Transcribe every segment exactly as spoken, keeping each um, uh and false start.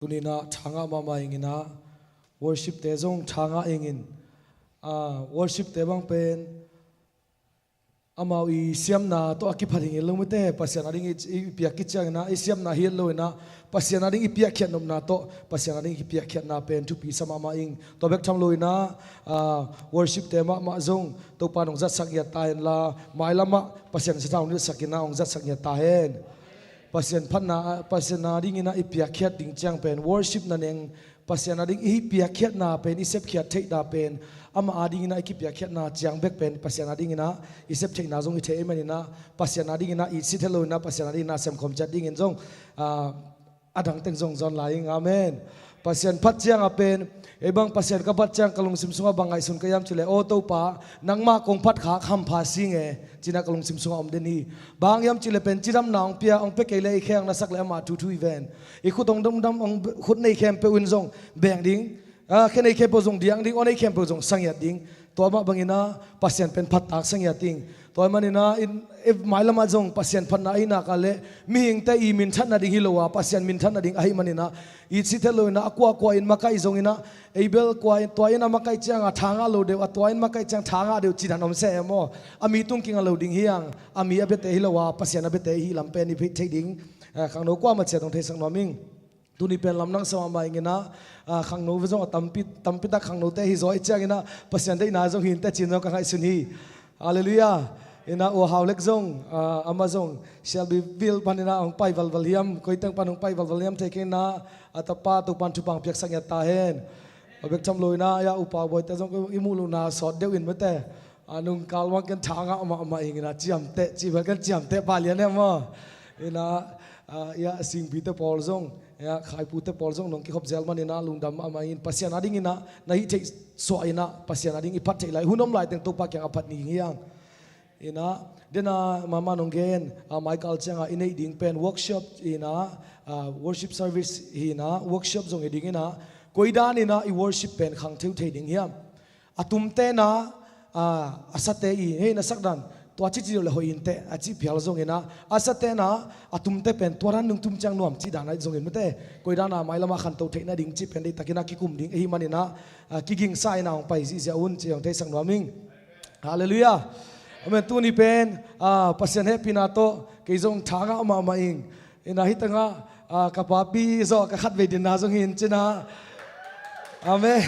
Tuni-in ah tha ngah mahmah ing in ah, worship-te zong tha ngah ing in, ah, worship-te bang pen amau i siamna tawh a kiphat hi ngei lo mite, Pasian ading i, i piak khit ciangin ah, i siamna hi lo in ah, Pasian ading i piakkhiat nopna tawh Pasian ading i piakkhiatna pen thupi sa mahmah ing. Tua bek tham lo in ah, ah, worship-te mahmah zong Topa in hong zatsak ngiat ta hen la, mailam ah Pasian sathau hong zatsak in ah, hong zatsak ngiat ta hen. Pasian phatna, Pasian ading in ah i piakkhiat ding ciang pen worship na neng, Pasian ading i piakkhiatna pen, i sepkhiat theihna pen, Ama ading in ah i kipiakkhiatna ciang bek pen Pasian ading in ah i sep theihna zong hi thei ahih manin ah, Pasian ading in ah i sit het lo in ah, Pasian ading in ah semkhawm ciat dingin zong, ah, a dang teng zong zawn lai ing. Amen. Pasian phat ciang a pen, ei bang Pasian ka phat ciang ka lungsim sungah bang ngaihsun ka hiam cih leh, aw Topa, nangmah kong phat khak hampha sing e, ci-in ah ka lungsim sungah om den hi. Bang hang hiam cih leh pen cidamna hong pia, hong pia kei leh i khe hong na sak leh amah thu thu hi ven. I khut hong damdam, hong khut nei khempeuh in zong beng ding, ah, khe nei khempeuh zong diang ding, aw nei khempeuh zong sa ngiat ding. Tua mah bangin ah Pasian pen phattak sa ngiat ding. Tua ahih manin ah, in, i mailam ah zong Pasian phatna ahih nak leh mihingte i minthan nading hi lo a, Pasian minthan nading ahih manin ah, i sit het lo in ah, a kuakua in makaih zongin ah, ei bel kua in, tua in a makaih ciang a tha ngah lo deuh, a tua in makaih ciang tha ngah deuh ci dan om seh e maw. A mi tung kinga lo ding hi hang, a mi a biate hi lo a, Pasian a biate i hih lam pen i theih ding, eh, khangno kuamah ciat hong theisak nuam ing. Tuni pen lamdang sa mahmah ing in ah, ah, khangno ve zong a tampi, tampi tak khangnote hi zaw i ciangin ah, Pasian deihna zong hi inteh ci-in zong ka ngaihsun hi. Halleluiah. In ah, U Hau Lek zong, ah, amah zong Shelbyville panin ah hong pai valval hiam, koi teng pan hong pai valval hiam thei kei in ah, a tapa Topa'n thupha hong piaksak ngiat ta hen. A bek tham lo in ah, ya, U Pau Bawi-te zong i muh lohna sawt deuh in mite. A nungkal bang ken tha ngah mahmah ing in ah, ciamteh, cih bang ken ciamteh pah lian e maw. In ah, ah, ya, Singpi-te pawl zong, ya, Khaipu-te pawl zong nong kikhop zel manin ah lungdam mahmah ing. Pasian ading in ah na hih theih suah in ah, Pasian ading i phat theih lai, hun om lai teng Topa kiangah phat ni hi hang. In ah, den a mama nong gen, ah, mai kal ciangah i neih ding pen workshop in ah, ah, worship service hi in ah, workshop zong hi ding in ah, koi dan in ah i worship pen khang theu thei ding hiam? A tumte in ah, ah, a sate i, hei, na sak dan tua cici deuh leh hoih inteh, a cih phial zongin ah, a sate in ah, a tumte pen tua dan nung tum ciang nuam cih dan ah zongin mite, koi dan a mailam ah khanto theih nading cih pen deihtakin ah kikum ding ahih manin ah, ah, kigingsa in ah hong pai zihziah un ci hong theisak nuam ing. Halleluiah. Amen. Tuni pen, ah, Pasian hehpihna tawh kei zong tha ngah mahmah ing. In ah, hih tengah, ah, ka papi zawh ka khatvei dinna zong hi in cin ah. Amen.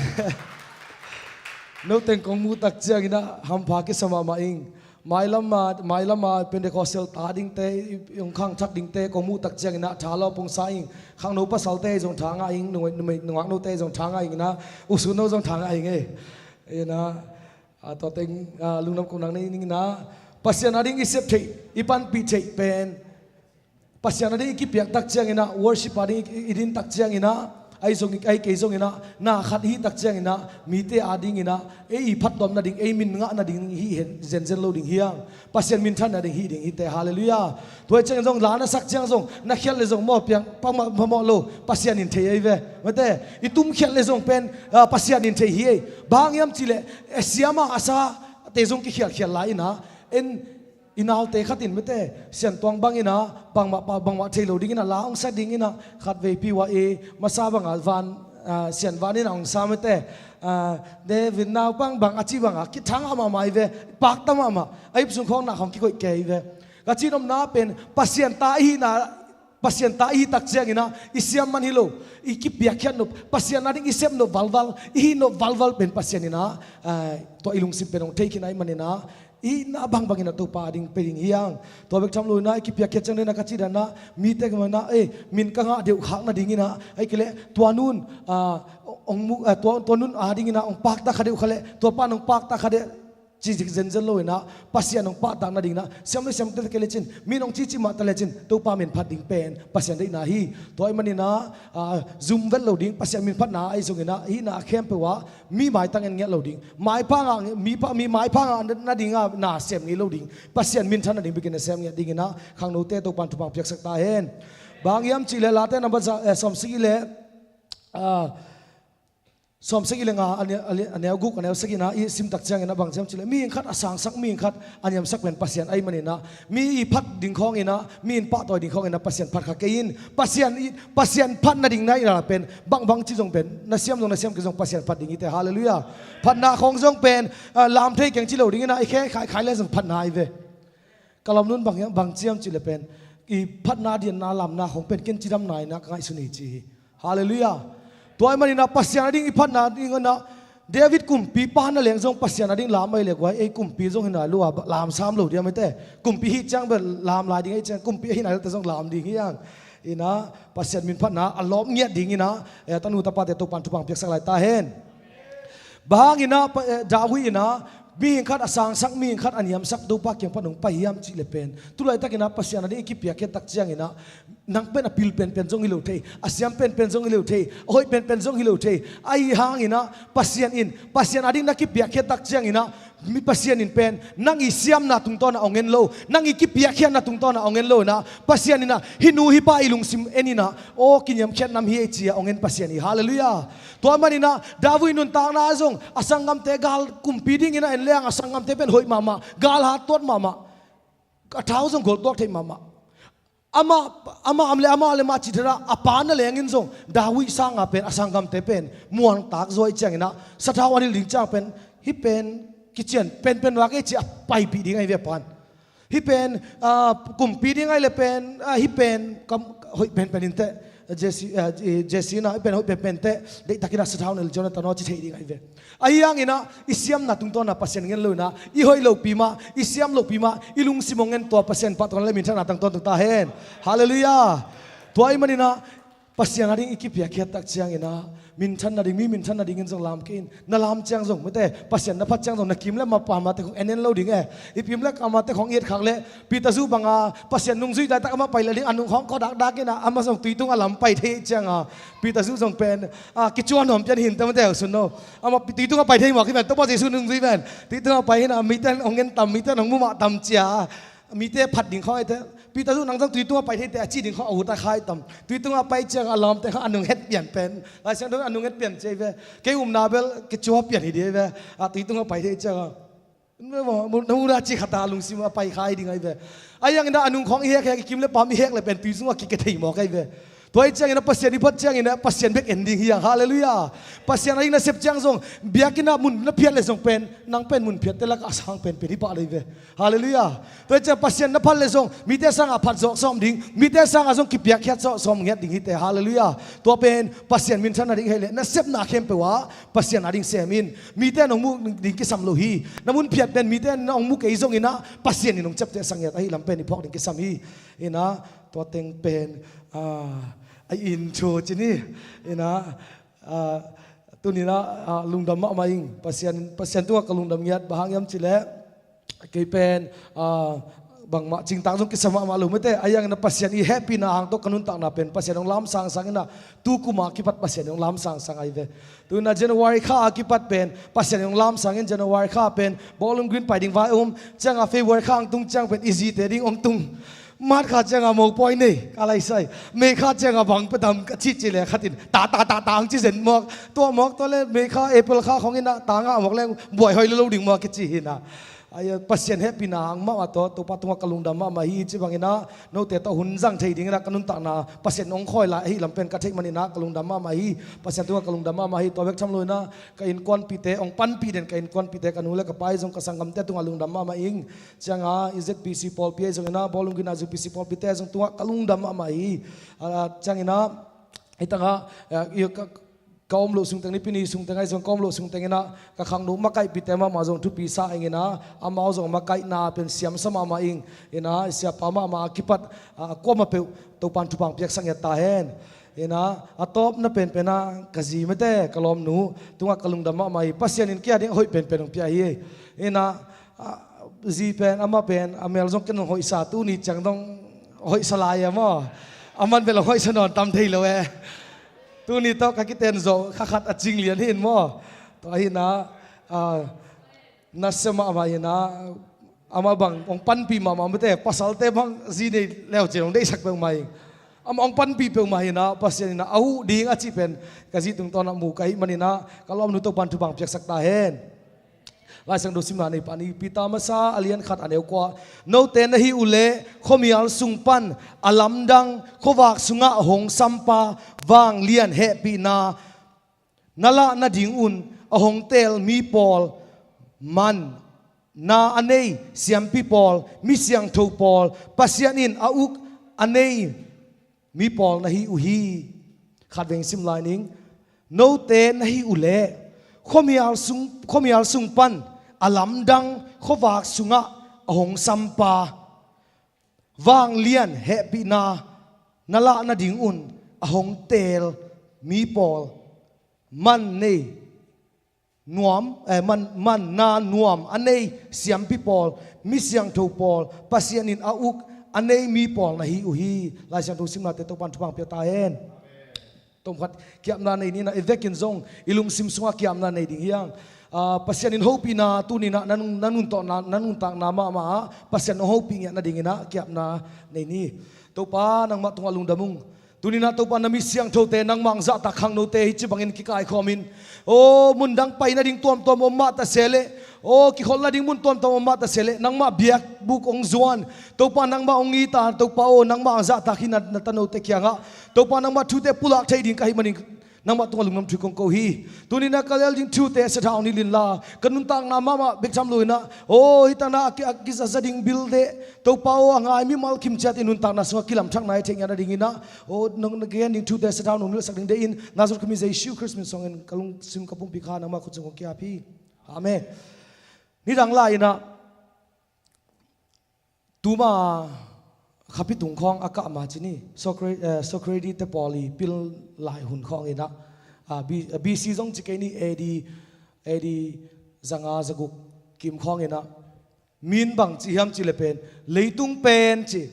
Noteng kong muh tak ciangin ah hampha kisa mahmah ing. Mailam ah, mailam ah Pentecostal ta dingte, i, i hong khangthak dingte kong muh tak ciangin ah tha lo pongsa ing. Khangno pasalte zong tha ngah ing, nungak, nungak note zong tha ngah ing in ah, usun no zong tha ngah ing e. In ah, ah, tua teng, ah, lungdam kong nang nei ning in ah, Pasian ading i sep theih, i panpih theih pen Pasian ading i kipiak tak ciangin ah, worship ading i, i din tak ciangin ah, ahi zong, ahi kei zongin ah, na khat i hih tak ciangin ah, mite adingin ah, ei i phattuam nading, ei min ngah nading hi hen, zenzen lo ding hi hang. Pasian minthan nading hi ding hi teh, halleluiah. Tua hi ciangin zong, la na sak ciang zong, na khialh leh zong maw, piang pamawh, pamawh lo, Pasian in thei ahi ve. Mate, i tum khialh leh zong pen, ah, Pasian in thei hi ei. Bang hang hiam cih leh, eh, siama a sate zong kikhialkhial lai in ah, en, i naute khat in mite, Siantuang bangin ah, bangmah pa, bangmah thei lo dingin ah, la hong sa dingin ah, khatveipi uh ah i, masa bang ah van, ah, Sian Van in ah hong sa mite, ah, David naupang bang a ci bang ah, kithang ah mahmah hi ve, pakta mahmah, a ipsung khawng nak hong kikoih kei hi ve. Ka cihnopna pen, Pasian ta i hihna, Pasian ta i hih tak ciangin ah, i siam man hi lo, i kipiakkhiat nop, Pasian ading i sep nop valval, i hih nop valval pen Pasian in ah, ah, tua i lungsim pen hong thei khin ahih manin ah, i hihna bangbangin ah Topa ading pia ding hi hang. Tua bek tham lo in ah, i kipiakkhiat ciang den ah ka cih dan ah, mite ka man ah, eh, min ka ngah deuh khak nadingin ah, ahih kei leh, tua nun, ah, hong mu, ah, tua, tua nun adingin ah, hong pakta kha deuh kha leh, tua pa'n hong pakta kha deuh, ci zik zenzen lo in ah, Pasian hong pahtak nadingin ah, siam le siam ta kei lecin, min hong cici mah ta lecin, Topa min phat ding pen Pasian deihna hi. Tua ahih manin ah, ah, zum vet lo ding, Pasian min phatna ahi zongin ah, hihna khempeuh ah, mi maitang en ngiat lo ding, maipha ngah, mi pha, mi maipha ngah nading ah, na sem ngei lo ding, Pasian minthan nading bekin na sem ngiat dingin ah, khangnote Topa'n thupha piaksak ta hen. Bang hiam cih leh Late number za, eh, sawmsagih leh, ah, sawmsagih le nga, a neu, a neu guk, a neu sagihna i simtak ciangin a bang ciam cih leh, mihing khat a sangsak, mihing khat a niamsak pen Pasian ahih manin ah, mi i phat ding khawngin ah, mi in pahtawi ding khawngin ah Pasian phat kha kei in. Pasian i, Pasian phat nading na i lak pen bangbang ci zong pen, na siam zong na siam kei zong Pasian phat ding hi teh. Halleluiah. Phatna khawng zong pen, ah, lam thei keng ci lo dingin ah, i khe khai khai le zong phatna hi ve. Ka lamnung bang, bang ciam cih leh pen, i phatna, dianna, lamna khawng pen ken cidamna in ah ka ngaihsun hi ci hi. Halleluiah. Tua ahih manin ah Pasian ading i phatna ding in ah, David kumpipa na leng zong Pasian ading lam ahih leh guai, ei kumpi zong hi nai lo a, lam sam lo diam hi teh. Kumpi hi ciang bel lam lai ding hi ciang, kumpi hi nai lo teh zong lam ding hi hang. In ah Pasian min phatna a lawp ngiat dingin ah, eh, tanu tapate Topan thupha piaksak lai ta hen. Bang hangin ah, pa, eh, David in ah, mihing khat a sangsak, mihing khat a niamsak Topa kiang pan hong pai hiam cih leh pen, tu laitakin ah Pasian ading i kipiakkhiat tak ciangin ah, nang pen a pil penpen zong hi lo thei, a siam penpen zong hi lo thei, a hoih penpen zong hi lo thei. Ahih hangin ah Pasian in, Pasian ading na kipiakkhiat tak ciangin ah, mi Pasian in pen nang i siamna tungtawn ah hong en lo, nang i kipiakkhiatna tungtawn ah hong en lo in ah, Pasian in ah, hih nu hih pa i lungsim en in ah, aw, kiniamkhiat nam hi ei ci-a hong en Pasian hi. Halleluiah. Tua ahih manin ah David nuntakna ah zong a sanggamte gal, kumpi dingin ah en leng a sanggamte pen hoih mahmah, gal hat tuat mahmah, a thau zong goltuak theih mahmah. Amah, amah om leh amah leh mah cih theih a, a pa na leng in zong David sangin pen a sanggamte pen muangtak zaw ahih ciangin ah, sathau a nilh ding ciang pen, hih pen kician penpen vak ei ci-a paipih ding ahi ve a pan. Hih pen, ah, kumpi ding ahih leh pen, ah, hih pen kam, hoih penpen in teh, Jesse, ah, Jesse in ah, hih pen hoih penpen teh, deihtakin ah sathau nilh ciang na tan aw ci thei ding ahi ve. Ahih hangin ah i siamna tungtawn ah Pasian ngen lo in ah, i hoih lopi mah, i siam lopi mah i lungsim hong ngen, tua Pasian pahtawi leh minthanna tungtawn tung ta hen. Halleluiah. Tua ahih manin ah Pasian ading i kipiakkhiat tak ciangin ah, minthan nading, mi minthan nadingin zong lam kei in. Na lam ciang zong, mite, Pasian na phat ciang zong na kim leh mah pa mah teh khong en en lo ding e. I kim leh ka mah teh khong i et khak leh, Peter Zu bang a, Pasian nungzui daitak amah pai leh ding, a nung khawng kawdakdak in ah, amah zong tui tung a lam pai thei ciang a, Peter Zu zong pen, ah, kicuan nuam pian hi in teh, mite, sun no. Amah tui tung a pai thei mawk hi ven, Topa Jesu nungzui ven. Tui tung a pai hi in ah, mite hong en tam, mite hong mu mah tam ci-a, mite phat ding khawng ahih teh, Peter Zu nang zong tui tung a pai thei teh a ci ding khawng a ut a khai tam. Tui tung a pai ciang a lawmte khawng a nung het pian pen, Lai Siangtho a nung het pian ci ahi ve. Kei umna bel kei cua pian hi ding ahi ve. A tui tung a pai thei ciang a, na mu na ci khat a lungsim a pai kha hi ding ahi ve. Ahih hangin ah a nung khawng i hek hek, i kim leh pam i hek leh pen tui sung a kikhe thei mawk ahi ve. Tua ahih ciangin ah Pasian i phat ciangin ah Pasian bek en ding hi hang. Halleluiah. Pasian ading na sep ciang zong, biakinn ah mun na phiat leh zong pen, nang pen mun phiatte lakah a sang penpen hi pah leh hi ve. Halleluiah. Tua ahih ciang Pasian na phat leh zong, mite sangin phat zawk sawm ding, mite sangin zong kipiakkhiat zawk sawm ngiat ding hi teh. Halleluiah. Tua pen Pasian minthan nading ahih leh, na sepna khempeuh ah Pasian ading sem in. Mite in hong muh ding kisam lo hi. Na mun phiat pen mite in hong mu kei zongin ah, Pasian in hong ciaptehsak ngiat ahih lam pen i phawk ding kisam hi. In ah, tua teng pen, ah, a intro ci ni. In ah, ah, tuni in ah, ah, lungdam mahmah ing. Pasian, Pasian tungah ka lungdam ngiat, bang hang hiam cih leh, kei pen, ah, bangmah cingtak zong kisa mahmah lo, mite. Ahih hangin ah Pasian i hehpihna hang tawh ka nuntakna pen Pasian hong lamsang sang in ah, tu kum a kipat Pasian hong lamsang sang ahi ve. Tu in ah January kha a kipat pen Pasian hong lamsang in, January kha pen Bawlung Green pai ding vai om ciang a, February kha hong tung ciang pen i zite ding hong tung. March kha ciang a mopawi nei ka lai sai. May kha ciang a bang pe dam ka ci ci leh khat in, ta, ta, ta, ta hong ci zen mawk. Tua mawk tua leh May kha, April kha khawng in ah ta ngah mawk leh buai hoih lo lo ding mawk kici hi in ah. Ai, Pasian hehpihna hang mahmah tawh, Topa tungah ka lungdam mahmah hi. Ci bangin ah, note tawh hun zang thei dingin ah ka nuntakna Pasian hong khawi lai ahih lam pen ka theih manin ah ka lungdam mahmah hi. Pasian tungah ka lungdam mahmah hi. Tua bek tham lo in ah, ka innkuanpihte, hong panpih den ka innkuanpihte, ka nu leh ka pa ahi zong, ka sanggamte tungah lungdam mahmah ing. Ciang a, i Z P C pawlpi ahi zongin ah, Bawlung Green a Z P C pawlpite zong tungah ka lungdam mahmah hi. Ah, ciangin ah, hih tangah, ah, i ka, ka om loh sungteng, Nipi ni sungteng ahi zong, ka om loh sungteng in ah, ka khangno makaihpihte mahmah zong thupi sa ing in ah, amau zong makaihna pen siamsa mahmah ing. In ah, siapa mahmah a kipat, ah, kuamah peuh Topan thupha piaksak ngiat ta hen. In ah, a tawpna penpen ah ka zi, mite, ka lawmnu tungah ka lungdam mahmah hi. Pasian in kei a ding a hoih penpen hong pia hi. In ah, ah, zi pen, amah pen a mel zong ken hong hoihsa, tuni ciang dong hoihsa lai a maw. Aman bel hong hoihsa nawn tam thei lo e. Tuni tawh ka kiten zawh kha khat a cing lian hi in maw. Tua hi in ah, ah, nasia mahmah hi in ah, amah bang hong panpih mahmah, mite, pasalte bang zi nei leucin hong deihsak peuhmah ing. Amah hong panpih peuhmah hi-in ah, Pasian in ah a huh ding a cih pen ka zi tungtawn ah mu ka hih manin ah, ka lawmnu Topa'n thupha hong piaksak ta hen. Laisiangtho simna nei pah ni. Peter masa a lian khat a neu kua. Note na hih uh leh khuamial sung pan a lamdang khuavak sungah hong sampa vanglian hehpihna na lah nadingun a hong teel mi pawl, manna a nei siampi pawl, mi siangtho pawl, Pasian in a uk a nei mi pawl na hi uh hi. Khatvei sim lai ning. Note na hih uh leh khuamial sung, khuamial sung pan a lamdang khuavak sungah a hong sampa vanglian hehpihna na lah nadingun a hong teel mi pawl, man nei nuam, eh, man, manna nuam a nei siampi pawl, mi siangtho pawl, Pasian in a uk a nei mi pawl na hi uh hi. Laisiangtho simnate Topa'n thupha hong pia ta hen. Tom khat kiamna nei ni in ah, i vekin zong i lungsim sungah kiamna nei ding hi hang. Ah, Pasian in hopihna tuni in ah na nun, na nuntakna, na nuntakna mahmah ah Pasian hong hopih ngiat nadingin ah kiamna nei ni. Topa, nangmah tungah lungdam ung. Tuni in ah Topa, na mi siangthote nangmah hong zahtak khangnote hih ci bangin kikaikhawmin, aw, mundang pai nading tuamtuam om mah ta se leh, aw, kikhol nading mun tuamtuam om mah ta se leh, nangmah biakbuk hong zuan, Topa, nangmah hong it a, Topa aw, nangmah hong zahtak hih na, na tanote kiangah, Topa, nangmah thute pulak thei ding ka hih manin nangmah tungah lungdam thu kong ko hi. Tuni in ah ka lel ding thute sathau ni inla, ka nuntakna mahmah bek tham lo in ah, aw, hih tanah a ki, a kizaza ding bil deh, Topa aw, a ngai mimal kim ciat i nuntakna sungah kilamthakna i theih ngiat nadingin ah, aw, nong na gen ding thute sathau nong nilhsak ding deihin, Nazareth khami Jesu Khrist min suangin ka lungsim ka pumpi kha nangmah khut sung kong kiap hi. Amen. Nidang lai in ah, tuma khapi tung khawng a kah ma ci ni, Socra-, eh, Socrates te pawl i pil lai hun khawng in ah, ah, B-, ah, B C zong ci kei ni, A D, A D zanga zaguk kim khawng in ah, mi'n bang ci hiam cih leh pen, leitung pen ci,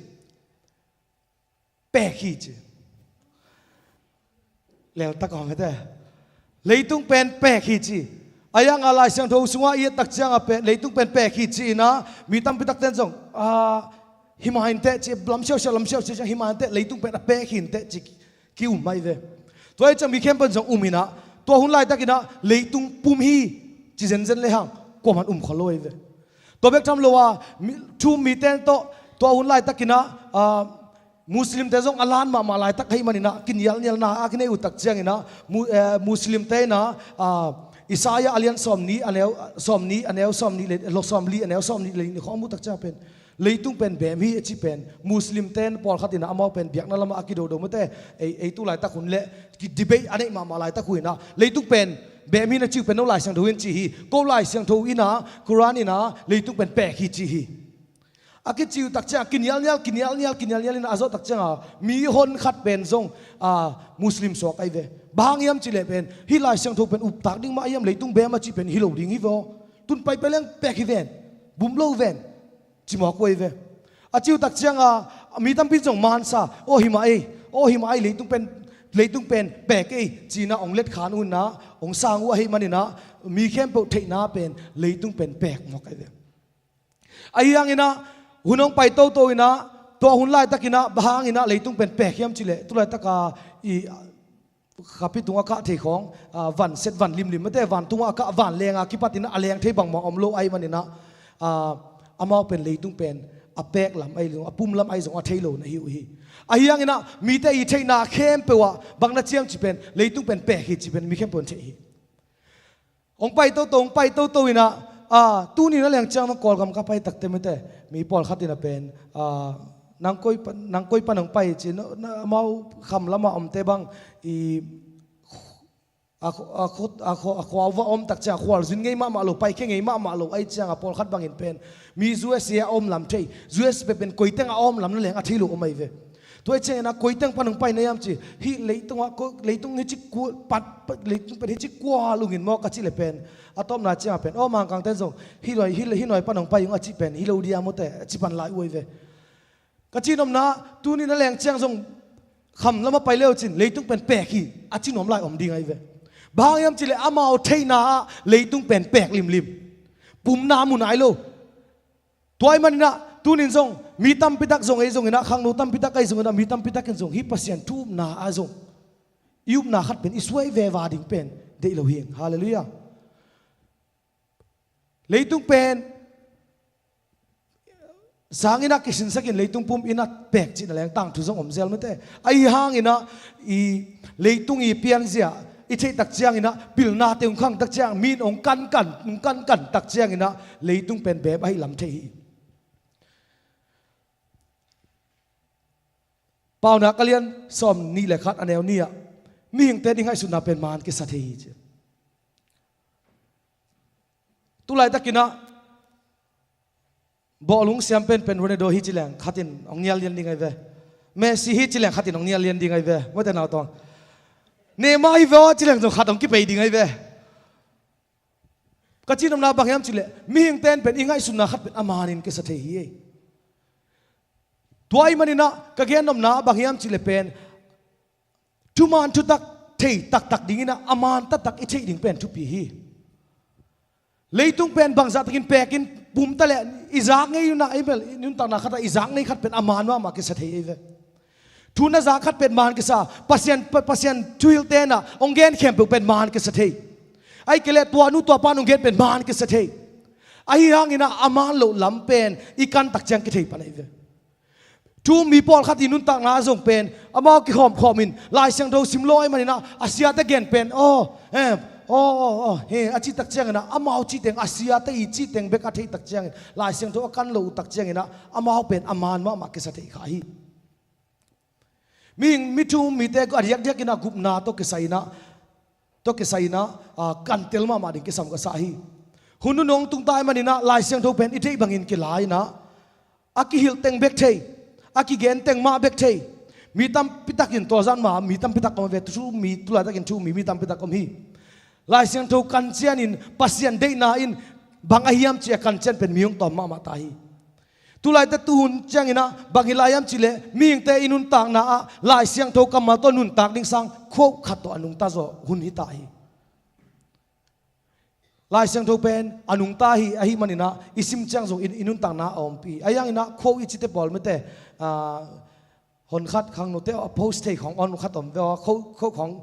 pek hi ci. Leltak om hete. Leitung pen pek hi ci. A yang a Laisiangtho sungah i et tak ciangah pen leitung pen pek hi ci in ah, mi tampi takte'n zong, ah, hi mah inteh ci, lam siausiau, lam siausiau ciang hi mah inteh, leitung pen a pek hi inteh ci ki um mah hi ve. Tua hi ciang mi khempeuh in zong um in ah, tua hun laitak in ah leitung pum hi ci zenzen le hang, kuaman um khol lo hi ve. Tua bek tham lo a, mi, thu um mite'n tawh, tua hun laitak in ah, ah, Muslimte zong a lan mahmah laitak ahih manin ah, kinialnialna a kinei uh tak ciangin ah, Mu-, eh, Muslimte in ah, ah, Isaiah a lian sawmnih a neu, sawmnih a neu sawmnih le, lo sawmli a neu sawmnih le nih khawng mu tak ciang pen, leitung pen beem hi a cih pen, Muslimte in pawlkhat in ah amau pen biakna lamah a kidodo mate, ei, ei tu laitak hun leh, ki debate a neih mahmah laitak hun in ah, leitung pen beem hi na ci uh pen no Laisiangtho in ci hi, ko Laisiangtho in ah, Quran in ah, leitung pen pek hi ci hi. A kici uh tak ciang, kinialnial, kinialnial, kinialnial in a zawh tak ciang a, mi hon khat pen zong, a, Muslim suak ahi ve. Bang hang hiam cih leh pen, hih Laisiangtho pen uptak ding mah hiam, leitung beem a cih pen hi lo ding hi ve aw. Tun pai pai leng pek hi ven, bum lo ven, ci mawk uh ahi ve. A ci uh tak ciang a, mi tampi zong mansa, aw hi mah ei, aw hi mah ei, leitung pen, leitung pen pek ei, ci in ah hong letkhan uh in ah, hong sang uh ahih manin ah, mi khempeuh theihna pen, leitung pen pek mawk ahi ve. Ahi hangin ah, hun hong pai toto in ah, tua hun laitak in ah, bang hangin ah leitung pen pek hiam cih leh, tu laitak a i khapi tung a kah thei khawng, a, van set van limlim mate, vantung a kah vanleng a kipat in ah a leng thei bangmah om lo ahih manin ah, a, amau pen leitung pen a pek lam ahi zong, a pum lam ahi zong a thei lo na hi uh hi. Ahi hangin ah, mite i theihna khempeuh ah, bang na ci hiam cih pen, leitung pen pek hi cih pen, mi khempeuh in thei hi. Hong pai toto, hong pai toto in ah, a, tuni na leng ciang na Kawlgam ka pai takte mite, mi pawlkhat in ah pen, a, nang koi pa, nang koi pan hong pai ci, na, na, amau kham lamah omte bang, i, a, khu-, a, khu-, a, khu-, a khua uah om tak ciang, khualzin ngei mahmah lo, paikhia ngei mahmah lo, ahih ciang a pawlkhat bangin pen, mi U S A a om lam thei, U S A pen koi teng a om lam na leng a thei lo om ahi ve. Tua hi ciangin ah koi teng pan hong pai na hiam ci, hih leitung ah, ko, leitung hi ci kua, pat, pat, leitung pen hi ci kua lungin maw ka cih leh pen, a tawpna ciang a pen, aw Mangkangte zong, hih nuai, hih, hih nuai pan hong pai ung a cih pen, hi lo dia mawte, a ci pan lai uh ahi ve. Ka cih nopna, tuni na leng ciang zong, kham lamah pai le uh cin, leitung pen pek hi, a ci nuam lai om ding ahi ve. Bang hang hiam cih leh amau theihna ah, leitung pen pek limlim. Pumna mu nai lo. Tua ahih manin ah, Tunin zong mi tampitak zong ei zongin ah, khangno tampitak ei zongin ah, mi tampitakin zong hih Pasian thu upna ah zong i upna khat pen i suai veva ding pen deih lo hi. Halleluiah. Leitung pen sangin ah kisinsakin leitung pum in ah pek cihna leng tangthu zong om zel mate. Ahi hangin ah i leitung i pianzia i theih tak ciangin ah, pilnate hong khang tak ciang, mi in hong kankan, hong kankan tak ciangin ah leitung pen beep ahi lam thei hi. Paunak a lian sawm nih le khat, a neu nih ah, mihingte in i ngaihsutna pen maan kisa thei hi ci. Tulaitakin ah bawlung siam penpen Ronaldo hi ci leng khatin hong nial lian ding ahi ve. Messi hi ci leng khatin hong nial lian ding ahi ve. Mawte nau tawng. Neymar hi ve aw ci leng zong khat hong kipei ding ahi ve. Ka cihnopna bang hiam cih leh, mihingte in pen i ngaihsutna khat pen a maanin kisa thei hi. Tua ahih manin ah ka gennopna bang hiam cih leh pen, thumaan thutak thei taktak dingin ah a maan taktak i theih ding pen thupi hi. Leitung pen bangzah takin pekin pum ta leh, i zak ngei un ah, i bel i nuntakna khat ah i zak ngei khat pen a maan mahmah kisa thei hi ve. Thu na zak khat pen maan kisa, Pasian, Pa-, Pasian thuhilhte in ah hong gen khempeuh pen maan kisa thei. Ahih kei leh tua nu tua pa in hong gen pen maan kisa thei. Ahi hangin ah a maan loh lam pen i kan tak ciang kithei pan ahi ve. Thu um mi pawlkhat i nuntakna ah zong pen amau kikhawmkhawm in Lai Siangtho sim lo ahih manin ah a siate gen pen, aw, em, aw, aw, aw, he, a cih tak ciangin ah amau cih teng, a siate i cih teng bek a theih tak ciangin, Lai Siangtho a kan lo uh tak ciangin ah amau pen a maan mahmah kisa thei kha hi. Mi, mi thu um mite a diakdiakin ah gupna tawh kisai in ah, tawh kisai in ah, a, kantel mahmah ding kisam ka sa hi. Hun nunung tung ta ahih manin ah Lai Siangtho pen i theih bangin kila in ah, a kihilh teng bek thei, a kigen teng mah bek thei. Mi tampi takin, tua zan mah mi tampi tak om ve, thu um mi, tulaitakin thu um mi, mi tampi tak om hi. Lai Siangtho kan ciangin Pasian deihna in bang ahi hiam cih a kan ciang pen mi hong tawm mahmah ta hi. Tulaite tuhun ciangin ah bang hi lai hiam cih leh, mihingte i nuntakna ah Lai Siangtho kammal tawh nuntak ding sang quote khat tawh a nungta zaw hun hi ta hi. Lai Siangtho pen a nungta hi, ahih manin ah i sim ciang zong i, i nuntakna ah a ompih. Ahi hangin ah quote i cite pawl mite, ah, hon khat khangnote a post thei khawng hon khat om ve aw, quote, quote khawng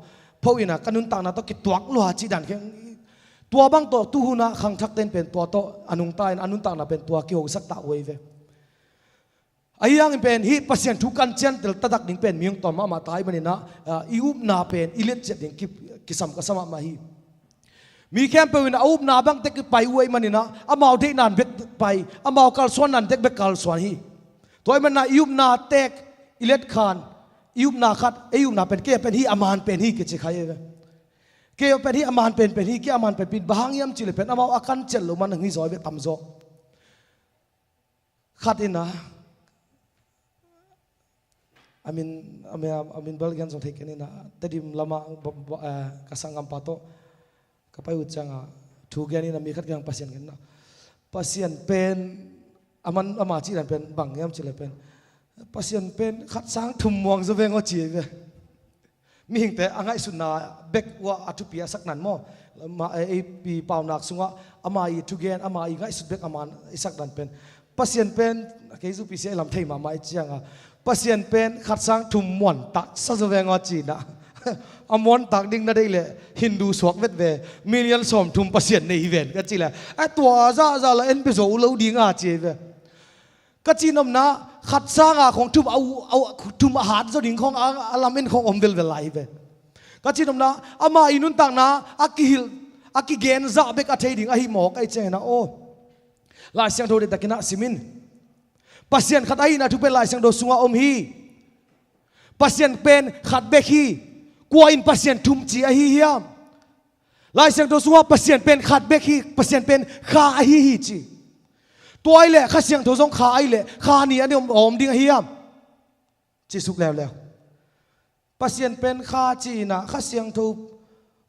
pho in ah ka nuntakna tawh kituak lua cih dan kheng. Tua bang tawh tuhun ah khangthakte in pen tua tawh a nungta in a nuntakna pen tua kihosak ta uh ahi ve. Ahi hangin pen hih Pasian thu kan ciang tel taktak ding pen mi hong tawm mahmah ta ahih manin ah, ah, i upna pen i letciat ding ki, kisam ka sa mahmah hi. Mi khempeuh in a upna bang tek pai uh ahih manin ah amau deihna in bek pai, amau kalsuanna in bek bek kalsuan hi. Tua ahih manin ah i upna tek i letkhan, i upna khat, ei upna pen kei a pen hih a maan pen hi kici kha hi ve. Kei a pen hih a maan pen pen hi, kei a maan pen pen pen, bang hang hiam cih leh pen amau a kan ciat loh man hong hi zaw hi ve, tam zaw. Khat in ah, a min, a min, a min bel gen zong thei kei ning ah, Tedim lamah ba, ba, eh, ka sanggampa tawh ka pai uh ciangah thu gen in ah mi khat kiang Pasian gen in ah, Pasian pen, a man, ama cih dan pen bang hiam cih leh pen, Pasian pen khat sang thum muang zaw veng aw ci hi ve. Mihingte a ngaihsutna bek uh a thupi a sak dan maw? Ma, e, i Paunak sungah ama i thugen, ama i ngaihsut bek a maan i sak dan pen, Pasian pen, kei zu P C I lam thei mahmah i ciangah, Pasian pen khat sang thum muan taksa zaw veng aw ci in ah. A muan tak ding na deih leh Hindu suak vet ve, million sawmthum Pasian nei hi ven ka cih leh, a tua zahzah la en pia zo lo ding a ci hi ve. Ka cihnopna, khat sanga khawng thum a, a, thum a hat zaw ding khawng a, a lamen khawng om velvel lai hi ve. Ka cihnopna, ama i nuntakna a kihilh, a kigen zah bek a thei ding ahi mawk ahih ciangin ah, aw, Lai Siangtho deihtakin ah sim in. Pasian khat ahihna thu pen Lai Siangtho sungah om hi. Pasian pen khat bek hi. Kua in Pasian thum ci ahi hiam? Lai Siangtho sungah Pasian pen khat bek hi, Pasian pen Kha ahi hi ci. Tua ahih leh Kha Siangtho zong Kha ahih leh Kha nih a nih om, om ding ahi hiam? Ci suk leuleu. Pasian pen Kha ci in ah, Kha Siangtho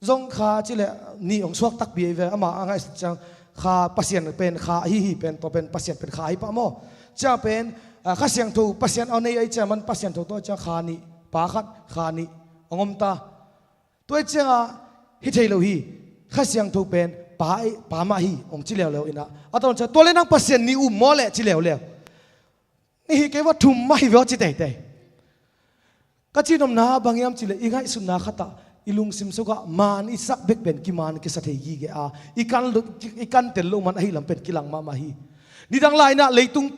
zong Kha ci leh nih hong suak takpi ahi ve, amah a ngaihsut ciang Kha, Pasian pen Kha ahi hi pen, tua pen Pasian pen Kha ahi pah maw? Ciang pen, ah, Kha Siangtho Pasian a nei ahi ciang man Pasian tho tawh ciang Kha nih, Pa khat, Kha nih hong om ta. Tua ahih ciangah hi thei lo hi. Kha Siangtho pen Pa, Pa mah hi hong ci leuleu in ah, a tawn ciang tua leh nang Pasian nih um maw leh ci leuleu. Ihi kei va thum mah hi ve aw ci teitei. Ka cihnopna bang hiam cileh i ngaihsutna khatah i lungsim sungah man i sak bek pen kiman kisa thei gige a, i kan, i kan tel loh man ahi lam pen kilang mahmah hi. Nidang lai inah leitung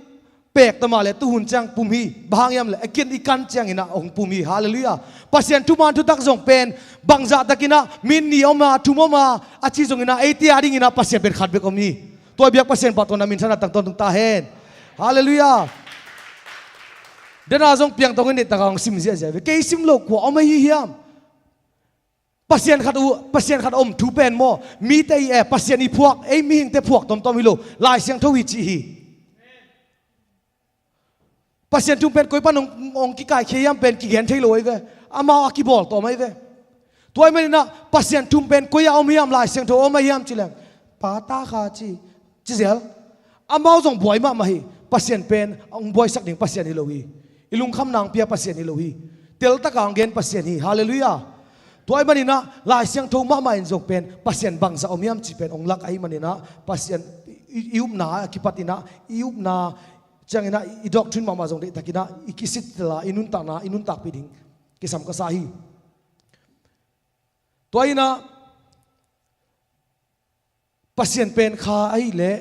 pek ta mah le tuhun ciang pum hi. Bang hang hiam le a kin i kan cianginah hong pum hi. Halleluiah. Pasian thuman thutak zong pen bangzahtakinah min nih om a, thum om a, a ci zonginah eite a dinginah Pasian pen khat bek om hi. Tua biak Pasian pahtawi na minthanna tangtawn tung ta hen. Halleluiah. Dena zong piangtong in neitaka hong sim ziahziah ve. Kei sim lo kua om ahi hiam? Pasian khat uh, Pasian khat a om thu pen maw? Mite i e, Pasian i phuak, ei mihingte phuak tomtom hi lo. Lai Siangtho hi ci hi. Pasian thu pen koi pan hong, hong kikaikhia hiam pen kigen thei lo ahi ve. Amau a kibawl tawm ahi ve. Tua ahi maninah Pasian thu pen koi a om hiam, Lai Siangtho om ahi hiam cileng, Pa, Ta, Kha ci, ci zel. Amau zong buai mahmah hi. Pasian pen hong buaisak ding Pasian hi lo hi. I lungkham nang pia Pasian hi lo hi. Teltaka hong gen Pasian hi. Halleluiah. Tua ahi maninah Lai Siangtho mahmah in zong pen Pasian bangzah om hiam ci pen hong lak ahi maninah Pasian i, i upna a kipatinah i upna cianginah i doctrine mahmah zong deihtakinah i kisittel a, i nuntakna i nuntakpih ding kisam ka sa hi. Tua inah Pasian pen Kha ahih leh,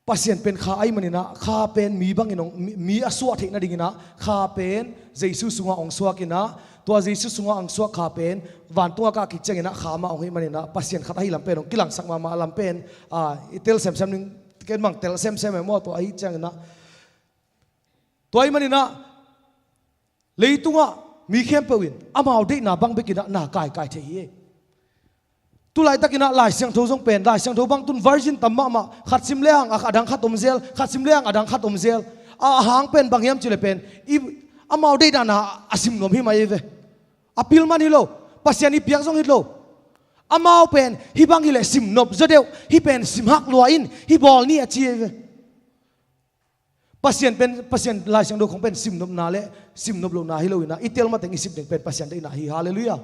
Pasian pen Kha ahi maninah Kha pen mi bangin hong, mi, mi a suah theih nadinginah Kha pen Jesu sungah hong suakinah, tua Jesu sungah hong suak Kha pen vantungah kah kik cianginah Kha mah hong hih maninah Pasian khat ahi lam pen hong kilangsak mahmah lam pen, a, i tel semsem ding, ken bang tel semsem e maw, tua ahi cianginah. Tua ahi maninah leitungah mi khempeuh in amau deihna bang bekinah na kaikai thei hi. Tulaitakinah Lai Siangtho zong pen, Lai Siangtho bang tun version tam mahmah, khat sim lehang a dang khat om zel, khat sim lehang a dang khat om zel. A, a hang pen bang hiam cileh pen i, amau deihna na a sim nuam hi mai ve. A pil man hi lo. Pasian i piak zong hi lo. Amau pen hih bang hileh sim nop zaw deuh, hih pen sim hak lua in, hih bawl ni a ci hi ve. Pasian pen, Pasian Lai Siangtho khong pen simnopna le simnop lohna hi loinah i tel mateng i sip ding pen Pasian deihna hi. Halleluiah.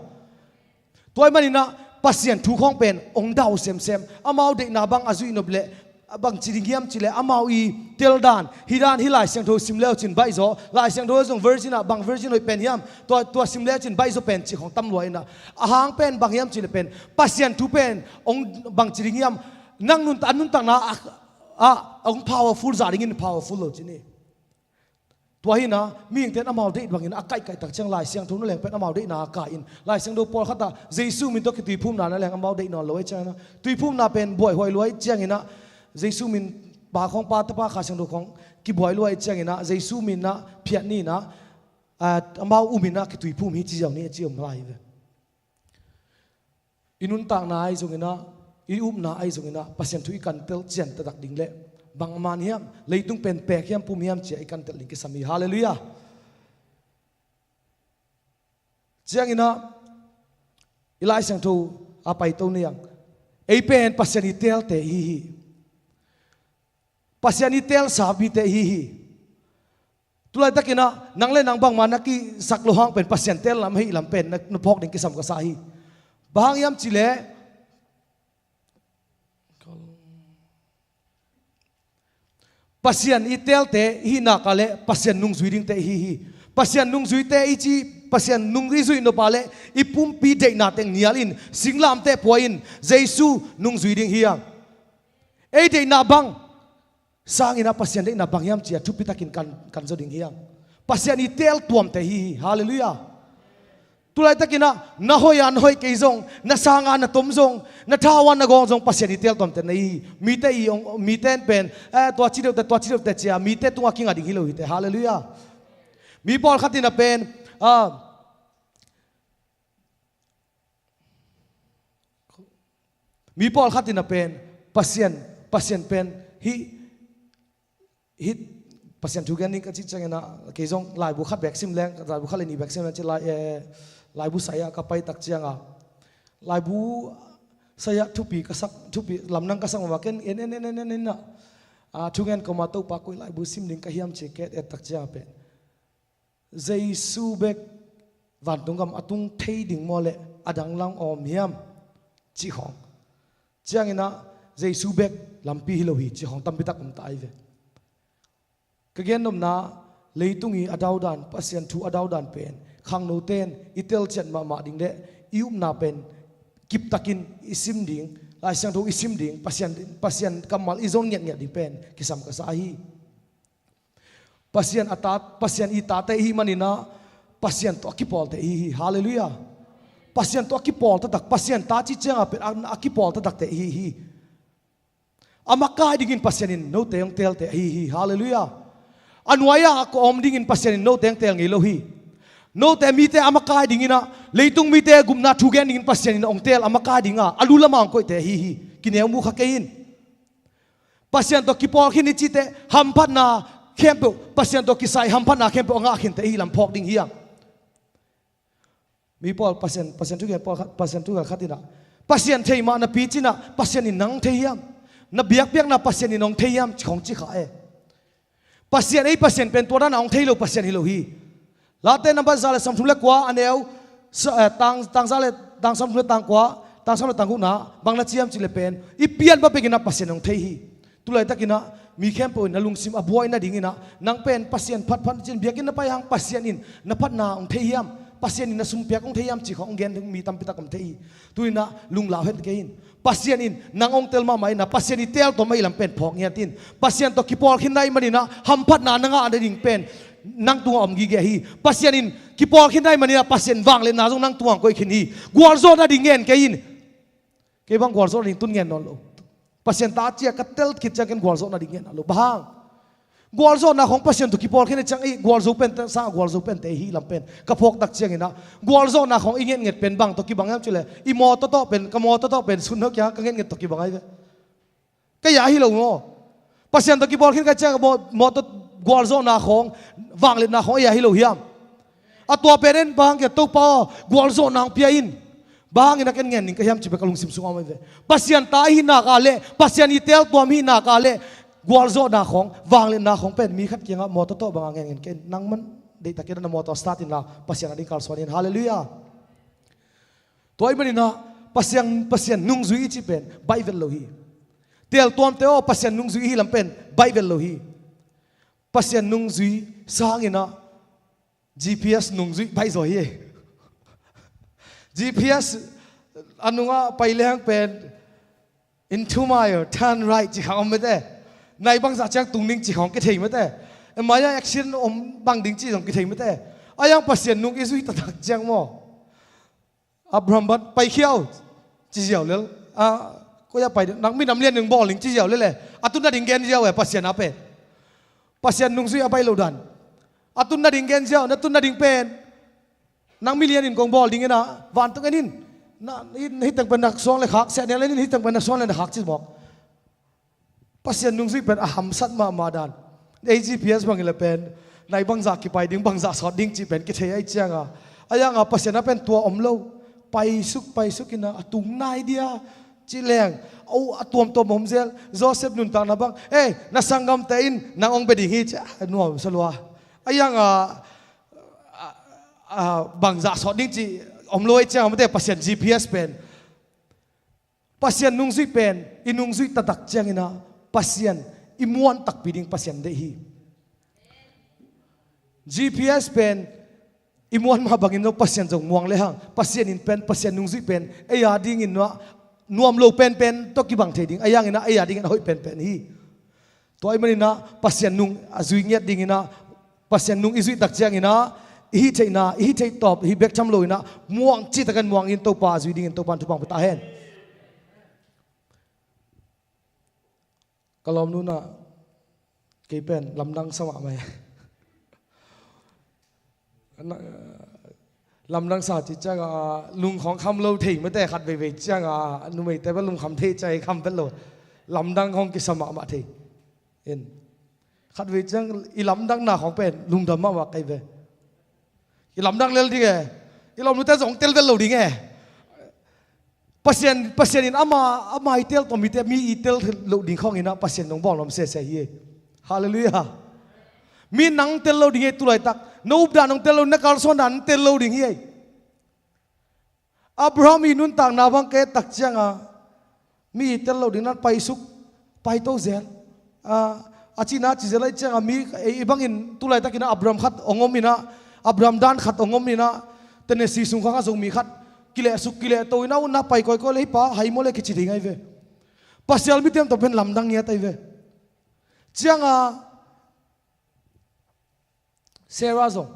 Tua ahi maninah Pasian thu khong pen hong dau semsem. Amau deihna bang a zuih nop le bang ci ding hiam cileh amau i tel dan, hih dan hih Lai Siangtho sim leu cin baihzaw, Lai Siangtho zong version ah bang version hoih pen hiam, tua, tua sim leu cin baihzaw pen cih khong tam lua inah. A hang pen bang hiam cileh pen Pasian thu pen hong bang ci ding hiam, nang nuntak, a nuntakna a ah, a hong powerful zah dingin powerful lo ci ni. Tua hinah mihingte in amau deih bangin a kaihkaih tak ciang Lai Siangtho na leng pen amau deihna a kai in, Lai Siangtho pawlkhatah Jesu min tawh kituiphumna na leng amau deih nawn lo ahi cianginah, tuiphumna pen buaihuai lua ahi cianginah, Jesu min Pa khong, Pa, Tapa, Kha Siangtho khong kibuai lua ahi cianginah Jesu minah phiat ninah, ah, amau um inah kituiphum hi ci ziau ni a ci om lai hi ve. I nuntakna ahi zonginah, i upna ahi zonginah Pasian thu i kantel cian taktak ding le bang man hiam, leitung pen pek hiam, pum hiam cia i kantel ding kisam hi. Halleluiah. Cianginah i Lai Siangtho a paito niang, ei pen Pasian i teelte ihi hi. Pasian i teelsa mite ihi hi. Tulaitakinah nang le nang bangmah na kisak loh hang pen Pasian teelna mah hi lam pen na, na phawk ding kisam ka sa hi. Bang hang hiam cileh Pasian i teelte ihi nak a le Pasian nungzui dingte ihi hi. Pasian nungzuite i ci, Pasian nung i zuih nop a le i pumpi deihna teng nial in, singlamteh pua in, Jesu nungzui ding hi hang. Ei deihna bang sanginah Pasian deihna bang hiam cia thupitakin kan, kan zaw ding hi hang. Pasian i teel tuamte hi hi. Halleluiah. Tulaitakinah na hoih a na hoih kei zong, na sang a na tom zong, na thau a na gawng zong Pasian i teel tuamte na hi hi. Mite i ong, mite in pen, eh, tua ci deuhte, tua ci deuhte cia mite tungah kinga ding hi lo hite. Halleluiah. Mi pawlkhat inah pen, ah, mi pawlkhat inah pen Pasian, Pasian pen hih, hih Pasian thu gen ding ka cih cianginah kei zong laibu khat bek sim leng, laibu khat le nih bek sim leng ci lai, eh, laibu sai-ah ka pai tak ciangah laibu sai-ah thupi ka sak, thupi lamdang ka sak mah ken en en en en en inah, ah, thungen kawmah Topa koi laibu sim ding ka hiam ci ka et et tak ciangah pen Jesu bek vantung gam a tung thei ding maw le a dang lang om hiam cih khawng. Cianginah Jesu bek lampi hi lo hi cih khawng tampitak om ta ahi ve. Ka gennopna, leitung i a daudan, Pasian thu a daudan pen khangnote in i telciat mahmah ding le i upna pen kiptakin i sim ding, Lai Siangtho i sim ding, Pasian, Pasian kammal i zon ngiatngiat ding pen kisam ka sa hi. Pasian a ta, Pasian i tate i hih manin ah Pasian tawh a kipawlte i hi hi. Halleluiah. Pasian tawh a kipawl taktak, Pasian ta cih ciangah pen a, a kipawl taktakte i hi hi. A makai dingin Pasian in note hong teelte ahi hi. Halleluiah. A nuai-ah ka om dingin Pasian in note hong teel ngei lo hi. Note mite a makai dingin ah, leitung mite gupna thu gen dingin Pasian in hong teel a makai dingah a lu lamah hong koihte ahi hi. Kineu mu kha kei in. Pasian tawh kipawl khin i cihte hamphatna khempeuh, Pasian tawh kisai hamphatna khempeuh a ngah khinte i hi lam phawk ding hiam? Mi pawl Pasian, Pasian thugen pawl khat, Pasian thugen khat in ah, Pasian thei mah napi cin ah Pasian in nang thei hiam? Na biakpiakna Pasian in hong thei hiam? Ci khong ci kha e. Pasian, ei Pasian pen tua dan a hong thei lo Pasian hi lo hi. Late nambat za le sawmthum le kua a neu, sa-, eh, tang, tang za le, tang sawmthum le tang kua, tang sawm le tang gukna, bang na ci hiam cih le pen, i pian bek in ah Pasian hong thei hi. Tulaitakin ah mi khempeuh in na lungsim a buai nadingin ah, nang pen Pasian phatphat cin biakinn na pai hang Pasian in na phatna hong thei hiam? Pasian in na sum piak hong thei hiam? Ci khong hong gen mi tampi tak om thei hi. Tu-in ah lunglau hen kei in. Pasian in nang hong tel mahmah in ah, Pasian i teeltuam ahi lam pen phawk ngiat in. Pasian tawh kipawl khin na hih manin ah hamphatna na ngah nading pen nang tungah om gige hi. Pasian in kipawl khin na hih manin ah Pasian vangliatna zong nang tungah hong koih khin hi. Gualzawh nading ngen kei in. Kei bang gualzawh nading tun ngen nawn lo. Pasian ta cia ka tel khit ciang ken gualzawh nading ngen nawn lo. Bang hang? Gualzawhna khong Pasian tawh kipawl khin a ciang i gualzo pente, sang a gualzo pente i hi lam pen ka phawk tak ciangin ah, gualzawhna khong i ngetnget pen bang tawh kibang hiam cih le, i mawtaw tawh pen, ka mawtaw tawh pen sun hau kiangah ka ngetnget tawh kibang ahi ve. Ka ia hi lo maw? Pasian tawh kipawl khin ka ciang a maw, mawtaw gualzawhna khong, vangliatna khong a ia hi lo hiam? A tua pen en bang hang, Topa aw, gualzawhna hong pia in. Bang hangin a ken ngen ning ka hiam cih pen ka lungsim sungah om ahi ve. Pasian ta i hih nak leh, Pasian i teeltuam i hih nak leh, gualzawhna khong, vangliatna khong pen mi khat kiangah mawtaw tawh bangah ngen ngen kei in. Nang man deihtakin na mawtaw start in la, Pasian ading kalsuan in. Halleluiah. Tua ahih manin ah Pasian, Pasian nungzui i cih pen baih vet lo hi. Teeltuamte aw, Pasian nungzui i hi lam pen baih vet lo hi. Pasian nungzui sangin ah G P S nungzui baih zaw hi. G P S a nungah pai leng pen, "Into mile, turn right," ci khang om mete. Nai bangzah ciang tung ding ci khong kithei mete. Maya accident om bang ding ci zong kithei mete. A iang Pasian nung i zui taktak ciang maw, Abraham bang paikhia uh ci ziau lel. A, koi-ah pai ding, nang minam lian ding bawl ding ci ziau lel e. A tun nading gen ziau e Pasian a pen. Pasian nungzui a baih lo dan. A tun nading gen ziau, na tun nading pen, nang milian in kong bawl ding in ah, vantung en in. Na, hih, hih teng pen na suang le khak, siah nial en in, hih teng pen na suang le na khak ci mawk. Pasian nungzui pen a hamsat mahmah dan. Ei G P S bang hi le pen, nai bangzah kipai ding, bangzah sawt ding cih pen kithei ahih ciangah, a iangah Pasian a pen tua om lo. Paisuk, paisuk in ah, a tung nai dia cih leng, oh, a tuamtuam om zel. Joseph nuntakna bang, "Ei, na sanggamte in nang hong bia ding hi," ci a, nuam sa lua. A iangah, a, a, bangzah sawt ding cih om lo ahih ciangah mate, Pasian G P S pen. Pasian nungzui pen i nungzui taktak ciangin ah Pasian i muan takpi ding Pasian deih hi. G P S pen i muan mah bangin zong Pasian zong muang lehang, Pasian in pen, Pasian nungzui pen ei a dingin ah nuam lo penpen tawh kibang thei ding, a iangin ah ei a dingin a hoih penpen hi. Tua ahih manin ah Pasian nung a zui ngiat dingin ah, Pasian nung i zuih tak ciangin ah, i hih theihna, i hih theih tawp, i hih bek tham loin ah, muang cihtakin muang in Topa a zui dingin Topa in thupha pia ta hen. Ka lawmnu in ah kei pen lamdang sa mahmah hi. Na, lamdang sa cih ciangah, lungkhawng kham lo thei mate, khat veivei ciangah, numeite bel lungkham thei ciangah, kham vet lo. Lamdang khawng kisa mahmah thei. In. Khat vei ciang, i lamdangna khawng pen, lungdam mahmah kei ve. I lamdang lel ding e. I lawmnute zong tel vet lo ding e. Pasian, Pasian in ama, ama i tel tawh mite, mi i tel loh ding khawngin ah Pasian nong bawl nuam sese hi. Halleluiah. Mi nang tel lo ding hi tulaitak. Na updan nong tel lo, na kalsuandan tel lo ding hi. Abraham i nuntakna bang ka et tak ciangah, mi i tel lo ding nan paisuk, paito zel. A, A cihna ci zel ahih ciangin mi, ei, ei bangin tulaitakin ah Abraham khat hong om in ah, Abraham dan khat hong om in ah, Tennessee sung khang ah Zomi khat kilehsuk kilehto in ah, un ah pai kawikawi le hih pa hai maw le kici ding ahi ve. Pasian mite tawh pen lamdang ngiat ahi ve. Ciangin Sarah zong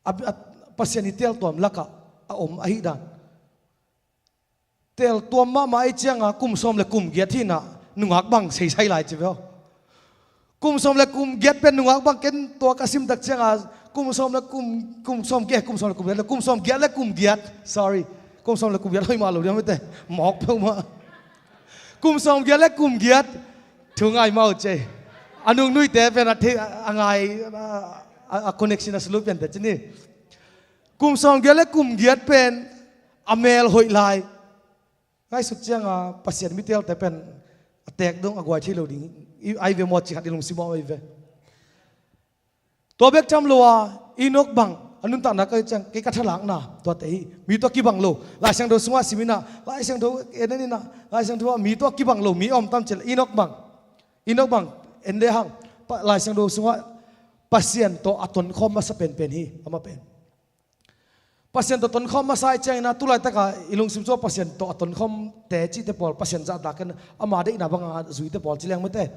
a, a, Pasian i teltuam lakah a om ahih dan. Teltuam mahmah ahih ciangin kum sawm le kum giat hi in ah, nungak bang seisai lai ci ve aw. Kum sawm le kum giat pen nungak bang, ken tua ka sim tak ciangin kum sawm le kum, kum sawm giat, kum sawm le kum giat, kum sawm giat le kum giat, sorry. Kum sawm le kum giat hoih mah lo diam, mite mawk peuhmah. Kum sawm giat le kum giat thu ngai mah uh ci. A nungnuite pen a thei, a ngai, a, a, a connection a sulu pian te ci ni. Kum sawm giat le kum giat pen a mel hoih lai. Ngaihsut ciangin Pasian mitelte pen a tek dong a guai thei lo ding ahi ve maw, ci khat i lungsim ah om ahi ve. Tua bek tham lo a, Enoch bang a nuntakna ka ciang, kei ka thalakna tuate hi. Mi tawh kibang lo. Lai Siangtho sungah sim in ah, Lai Siangtho en in ah, Lai Siangtho ah mi tawh kibang lo mi a om tam ci leh, Enoch bang, Enoch bang en le hang, Lai Siangtho sungah Pasian tawh a tonkhawm masa penpen hi, amah pen. Pasian tawh tonkhawm masa ahih ciangin ah, tulaitaka i lungsim sungah Pasian tawh a tonkhawmte cihte pawl, Pasian zahtak in ama deihna banga zuite pawl ci leng mite.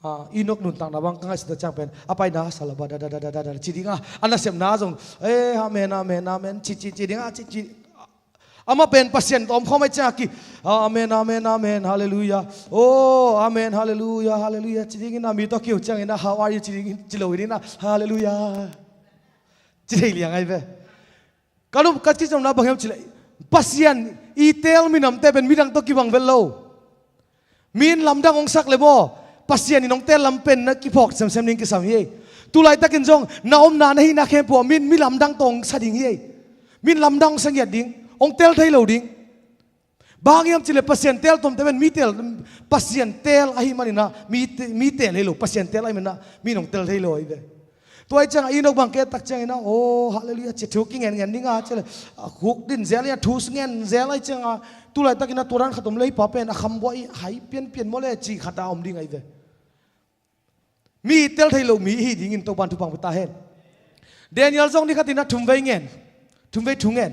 Ah, Enoch nuntakna bang ka ngaihsut ciang pen a paina salaba da da da da da da ci ding a, a nasepna zong, eh, amen, amen, amen, ci, ci, ci ding a, ci, ci. Amah pen Pasian tawh omkhawm ahih ciangin a ki, amen, amen, amen, halleluiah. Oh, amen, halleluiah, halleluiah ci ding in ah, mi tawh kiho ciangin ah, how are you ci ding, ci lo in ah, halleluiah ci thei liang ahi ve. Ka lum ka kicamna bang hiam ci leh, Pasian i teel minamte pen midang tawh kibang vet lo. Mi in lamdang hong sak leh maw, Pasian in hong teel lam pen na kiphawk semsem ding kisam hi. Tulaitakin zong na omna na hihna khempeuh ah mi in mi lamdang tawh hong sa ding hi. Mi in lamdang hong sa ngiat ding, hong teel thei lo ding. Bang hang hiam ci leh Pasian teel tuamte pen mi teel, Pasian teel ahih manin ah mi te-, mi teel hi lo, Pasian teel ahih manin ah mi in hong teel thei lo ahi ve. Tua ahih ciangin Enoch bang ke tak ciangin ah, oh, halleluiah ci, thu kingen ngen ding a ci leh, a khuk din zel in ah, thu ngen zel ahih ciangin ah, tulaitakin ah tua dan khat om leh, hih pa pen a kham buai hai pianpian maw le ci khat a om ding ahi ve. Mi teel thei lo mi hi dingin Topa'n thupha pia ta hen. Daniel zong ni khatin ah thumvei ngen, thumvei thu ngen.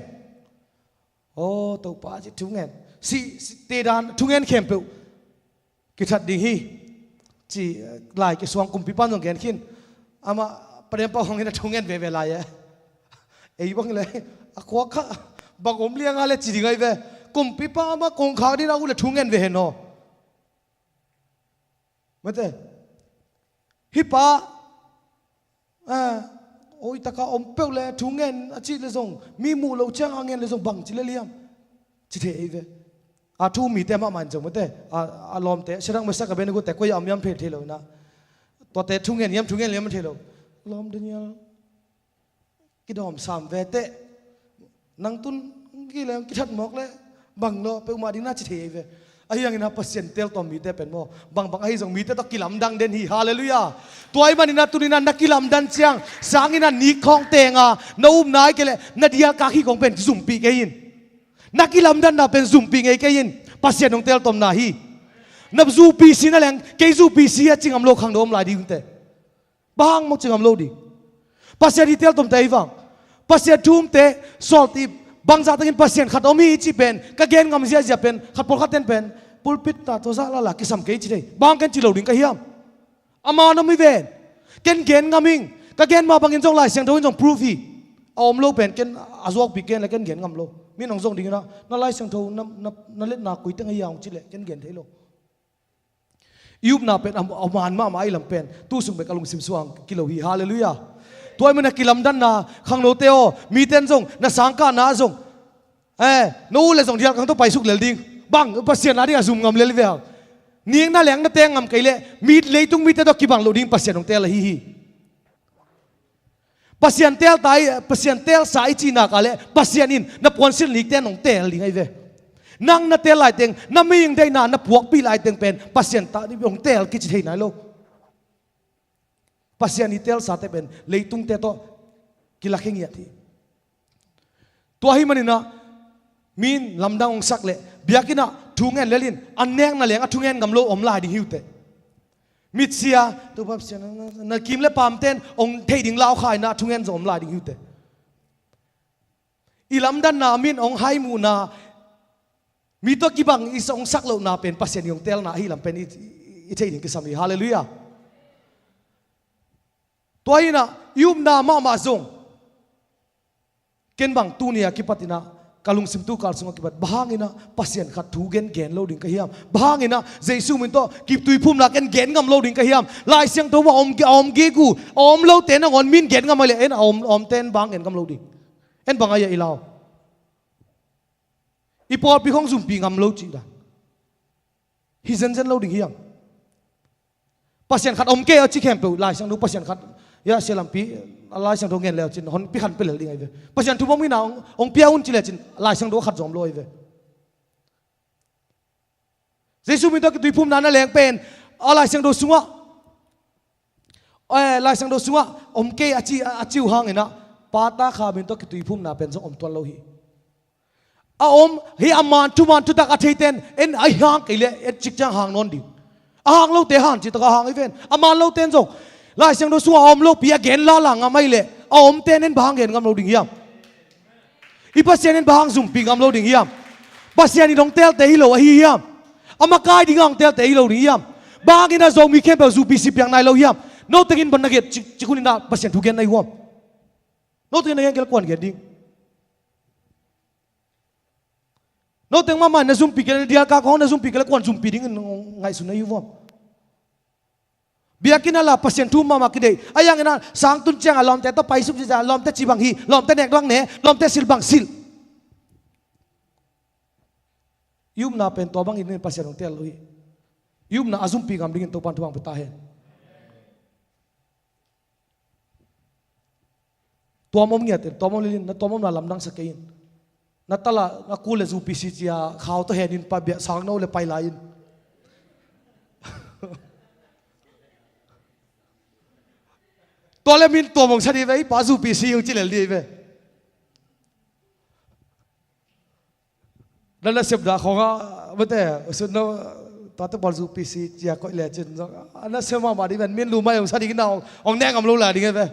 Oh, Topa ci thu ngen. Si, si, te dan thu ngen khempeuh kithat ding hi ci, lai kisuang kumpipa'n zong gen khin. Amah padem pau hong in ah thu ngen veve lai e. Ei bang le a khua kha bang om liang a le ci ding ahi ve. Kumpipa amah kongkhak ding a ut le thu ngen ve hen aw. Mate. Hih pa, ah, oi taka om peuh le thu ngen a cih le zong, mi muh loh ciang a ngen le zong bang ci le liam. Ci thei ahi ve. A thu mite mahmah in zong mate. A, a lawmte, Shadrach, Meshach, Abednego te koi a om hiam thei, thei lo in ah. Tuate thu ngen hiam, thu ngen hiam thei lo. Lawm Daniel. Kidawm sam ve teh. Nang tun kilem kithat mawk le bang lo peuhmah ding na ci thei ahi ve. Ahi hangin ah Pasian teel tuam mite pen maw, bangbang ahi zong mite tawh kilamdang den hi. Halleluiah. Tua ahih manin ah tuni-in ah na kilamdan ciang sangin ah nik khawng teng a na upna ahih kei leh na dialkak hih khawng pen zumpih kei in. Na kilamdanna pen zumpih ngei kei in. Pasian hong teel tuamna hi. Na zupi si na leng, kei zupi si a ci ngam lo khangno om lai ding teh. Bang hang mawk ci ngam lo ding. Pasian i teel tuamte ahi vang, Pasian thu umte, sawltip, bangzah takin Pasian khat om hi i cih pen ka gen ngam ziahziah pen, khat pawlkhat ten pen pulpit ah tua zah lala kisam kei ci thei. Bang hang ken ci lo ding ka hiam? A man om hi ven. Ken gen ngam ing. Ka gen mah bangin zong Lai Siangtho in zong proof hi. A om lo pen ken a zuakpih ken le ken gen ngam lo. Mi in hong zong ding in ah, na Lai Siangtho, na, na, na letna koi teng ahi hiam hong ci leh ken gen thei lo. I upna pen a, a man mahmah ahih lam pen tu sung bek a lungsim suang kilo hi. Halleluiah. Tua ahih manin a kilamdanna khangnote aw, mite in zong na sangkahna ah zong, eh, na ut le zong dialkak tawh paisuk lel ding. Bang, Pasian a ding a zum ngam lel hi ve hang. Nik na leng na teng ngam kei leh mi, leitung mite tawh kibang loh ding Pasian hong teel ahi hi. Pasian teel ta i, Pasian teelsa i cih nak leh Pasian in na puansilh nikte in hong teel ding ahi ve. Nang na teel laiteng, na mihing deihna na puakpih laiteng pen Pasian ta in hong teel kici thei nai lo. Pasian i teelsate pen leitungte tawh kilakhia ngiat hi. Tua ahih manin ah mi in lamdang hong sak leh biakinn ah thu ngen lel in, an nekna leng a thu ngen ngam lo om lai ding hi uh teh. Mitsia, Topa Pasian, na, na, na kim le pamten hong theih ding lau kha in ah thungen zong om lai ding hi uh teh. I lamdanna, min hong haimuhna, mi tawh kibang i hong sak lohna pen Pasian i hong teelna ahi lam pen i, i, i theih ding kisam hi. Halleluiah. Tua hi in ah i upna mahmah zong, ken bang tuni a kipat in ah ka lungsim tukal sungah kipat, bang hangin ah Pasian khat thu gen gen lo ding ka hiam? Bang hangin ah Jesu min tawh kituiphumna ken gen ngam lo ding ka hiam? Lai Siangtho ah a om, a om gegu, a om lote nangawn min gen ngam ahih leh, en a om, a omte en bang gen ngam lo ding? En bang a i lau? I pawlpi khong zumpi ngam lo cih dan hi zenzen lo ding hiam? Pasian khat om kei a ci khempeuh, Lai Siangtho Pasian khat, ya, sia lampi, a Lai Siangtho ngen le uh cin hong pi khan pia lel ding ahi ve. Pasian thu bang mi na hong, hong pia un ci le cin Lai Siangtho khat zong om lo ahi ve. Jesu min tawh kituiphumna na leng pen a Lai Siangtho sungah, eh, Lai Siangtho sungah om kei a ci, a, a ci uh hangin ah Pa, Ta, Kha min tawh kituiphumna pen zong om tuan lo hi. A om hi, a man thuman thutak a theiten en a hang kei leh en cik ciang hang nawn ding. A hang lote hang cih takah hang hi ven. A man lote en zong Lai Siangtho sungah a om lopi a gen lala ngam ahih leh a omte en en bang hang gen ngam lo ding hiam? I Pasian in bang hang zumpi ngam lo ding hiam? Pasian in hong teelte hi lo ahi hiam? A makai ding a hong teelte hi lo ding hiam? Bang hangin a Zomi khempeuh zumpi si piang nai lo hiam? Noteng in bang na gen cik, cik hun in ah Pasian thu gen na hi huam? Noteng in na gen kei le kuan gen ding? Noteng mahmah in na zumpi kei le, na dialka khong na zumpi kei le kuan zumpi dingin ngaihsun na hi huam? Biakinn ah la Pasian thu mahmah kideih. A hi hangin ah sang tun ciang a lawmte tawh paisuk ciang, lawmte ci bang hi, lawmte nek bang ne, lawmte silh bang silh. I upna pen tua bangin Pasian hong teel lo hi. I upna a zumpi ngam dingin Topa'n thupha hong pia ta hen. Tuam om ngiat in, tuam om lilin, na tuam omna lamdang sa kei in. Na tala, na kul le zumpi si cia, khau tawh hen in pa bia sang no le pai lai in. Tua le min tuam hong sa dih ve, i pa zumpi si hong ci lel dih ve. Na nasepna khawngah mate, usun no, tate bawl zumpi si cia koih lecin zong a nasep mahmah ding ven, min lumai hong sa ding na hong, hong neng om lo lai ding e ve.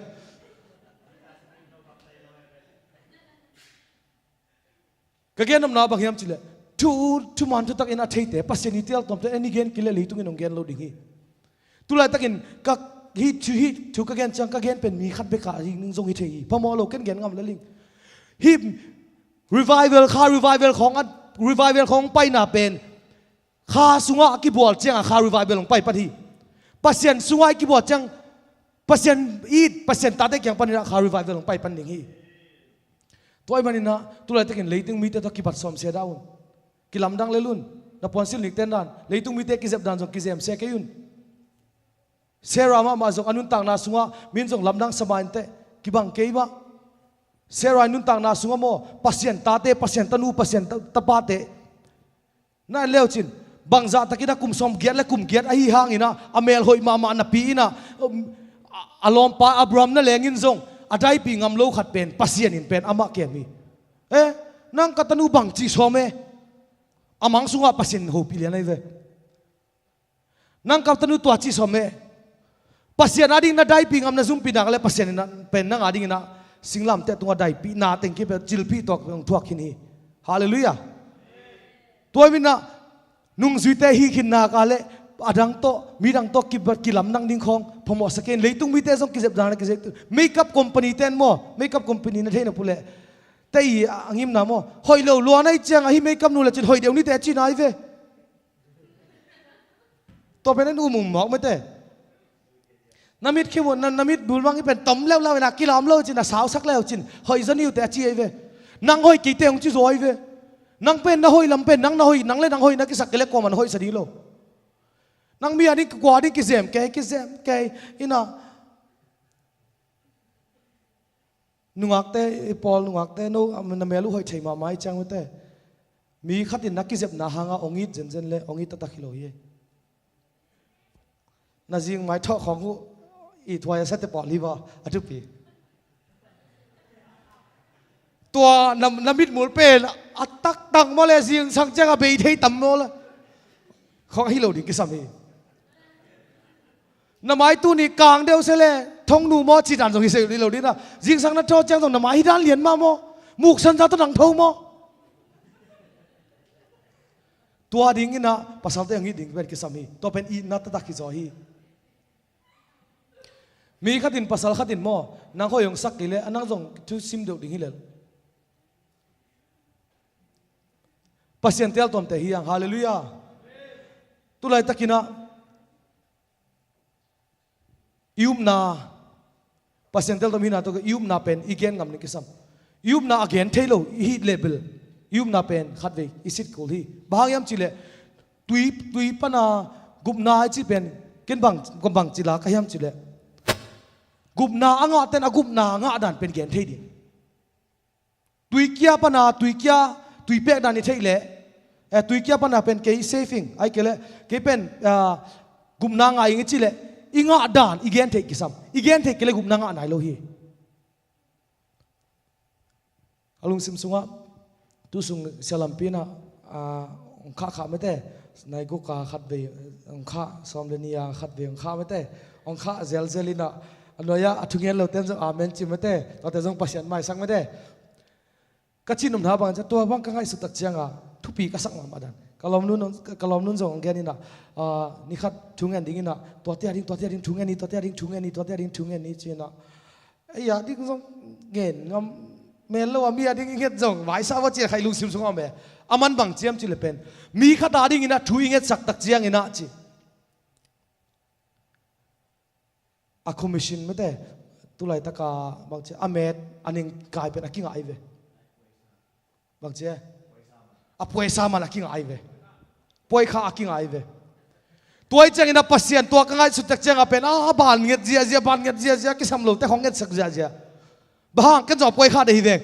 Ka gen nopna bang hiam cileh, thu, thuman thutakin a theite, Pasian i tial tuamte, en i gen kileh leitungin hong gen lo ding hi. Tulaitakin ka, hih thu, hih thu ka gen ciang ka gen pen mi khat bek a hi ning zong hi thei hi. Phamawh lo ken gen ngam le ling. Hih revival, Kha revival khawng a, revival khawng paina pen Kha sungah a kibual ciangah Kha revival hong pai pan hi. Pasian sungah i kibual ciang Pasian it, Pasian tate kiang paninah Kha revival hong pai pan ding hi. Tua ahih maninah tulaitakin leitung mite tawh kibat sawmsia dah un. Kilamdang lel un. Na puansilh nikten dan, leitung mite kizep dan zong kizemsia kei un. Sarah mahmah zong a nuntakna sungah min zong lamdang sa ma inteh, kibang kei mah. Sarah i nuntakna sungah maw, Pasian tate, Pasian tanu, Pasian ta-, tapate na en leucin, bangzahtakin a kum sawmgiat le kum giat ahi hanginah a mel hoih mahmah napi inah, um, a, a lawmpa Abraham na lengin zong a daipih ngam lo khat pen Pasian in pen amah kem hi. Eh, nang ka tanu bangci sawm e? A mang sungah Pasian in hopih lian ahi ve. Nang ka tanu tua ci sawm e? Pasian ading na daipih ngam na zumpi nak le Pasian in pen nang adinginah singlamteh tungah daipihna teng kipe cilphih tuak hong thuak khin hi. Halleluiah. Tua minah nungzuite hi khin nak a le adang tawh, midang tawh kibat kilamdang ding khawng phamawhsak in, leitung mite zong kizep dan a kizep. Makeup company ten maw, makeup company na theihna puleh tei a ngimna maw, hoih lo luan ahi ciang ahi makeup nu le cin hoih deuh nite a cina ahi ve. Tua pen en um um mawk mete. Na mit khim uh, na, na mit bulmang i pen tom leulau ina kilam lo cin a sausak leu cin hoih zaw niute a ci ahi ve. Nang hoih keite hong ci zaw ahi ve. Nang pen na hoih lam pen nang na hoih, nang le nang hoih na kisak kei le kuaman hoih sa ding lo. Nang mi a ding kua ding kizem kei, kizem kei ina. Nungakte, i pawl nungakte, no, na mel uh hoih thei mahmah i ciang ute. Mi khatin na kizepna hanga ong it zenzen le ong it taktak hi lo hi. Na zing mai thawh khawng uh i thuai a sate pawl hi ba a thupi. Tua na, na mitmul pen a taktak maw le zing sang ciang a bei thei tam maw le. Khawng hi lo ding kisam hi. Na mai tuni kang deuh se le thong nu maw ci dan zong hi se lo dina. Zingsang na thaw ciang zong na mai hi dan lian mah maw? Muksan za tawh nang tho maw? Tua ding inah pasalte hong it ding pen kisam hi. Tua pen itna taktak hi zaw hi. Mi khatin pasal khatin maw, nang khoi hong sak kei le a nang zong thu sim deuh ding hi lel. Pasian tel tuamte hi hang. Halleluiah. Tulaitak inah i upna, Pasian tel tuam hina tawh i upna pen i gen ngam ding kisam. I upna a gen thei lo i hih leh bel i upna pen khatvei i sit kul hi. Bang hang hiam cih leh tui, tui pana gupna i cih pen ken bang, bang ci la ka hiam cih leh gupna a ngahten a gupna a ngah dan pen gen thei ding. Tuikia pana tuikia, tui pek dan i theih leh, eh, tuikia pana pen kei saving, ai kei leh kei pen, ah, gupna ngah ing i cih leh i ngah dan i gen theih kisam. I gen theih kei leh gupna ngah nai lo hi. A lungsim sungah tu sung sialampi inah, ah, hong khah khah mete, nai guk a khatvei hong khah, sawm le ni a khatvei hong khah mete, hong khah zelzel inah a nuai-ah a thungen lote zong amen ci mete, tuate zong Pasian maisak mete. Ka cih nopna bang ciang tua bang ka ngaihsut tak cianga thupi ka sak mahmah dan. Ka lawmnu, ka lawmnu zong hong gen inah, ah, ni khat thungen ding inah tuate a ding, tuate a ding thungen ni, tuate a ding thungen ni, tuate a ding thungen ni ci inah. Ei a ding zong ngen ngam mel lo a, mi a ding i nget zong vaisa va cia khai lungsim sungah me. A man bang ciam cih le pen mi khat a ding inah thu i ngetsak tak ciang inah ci. A commission mete, tulaitaka bang cia a met a ning kai pen a kingah ai ve. Bang cia a puaisa man a kingah ai ve. Puai kha a kingah ai ve. Tua i ciangin a Pasian tua ka ngaihsut tak cianga pen a ban nget ziazia, ban nget ziazia, kisam lote khong ngetsak ziazia. Bang hang ken zong a puai kha dei hi veng.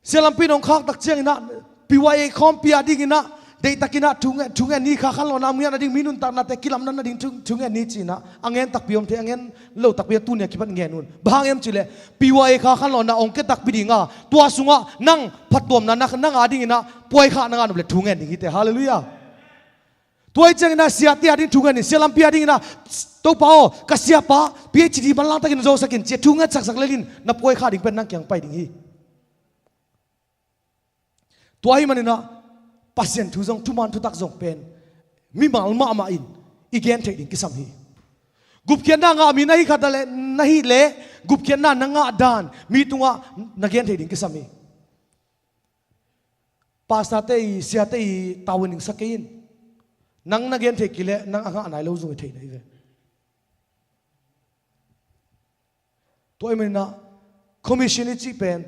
Sialampi in hong khak tak ciangin ah P Y A khawmpi a dingin ah deihtakin ah thungen, thungen ni, kha khanlawhna a ngiat a ding, mi nuntaknate kilamdanna ding thu, thungen ni ci-in ah a ngen takpi om thei, a ngen lo takpi a tuni a kipat ngen un. Bang hang hiam cih leh P Y A kha khanlawhna hong ke takpi ding a, tua sungah nang phattuamna nang a dingin ah puai kha na ngah nop leh thungen ding hi teh. Halleluiah. Tua hi ciangin ah siate a ding thungen ni, sialampi a dingin ah Topa aw, ka siapa P H D manlang takin zosak in ci-a thungen saksak lel in, na puai kha ding pen nang kiang pai ding hi. Tua ahih manin ah Pasian thu zong, thuman thutak zong pen mimal mahmah in i gen theih ding kisam hi. Gupkhiatna ngah mi na hi khat a leh, na hih leh gupkhiatna na ngah dan mi tungah na gen theih ding kisam hi. Pastorte i, siate i tavuan ding sa kei in. Nang na gen thei kei leh nang a ngah nai lo zong hi thei na hi ve. Tua ahih manin ah commission i cih pen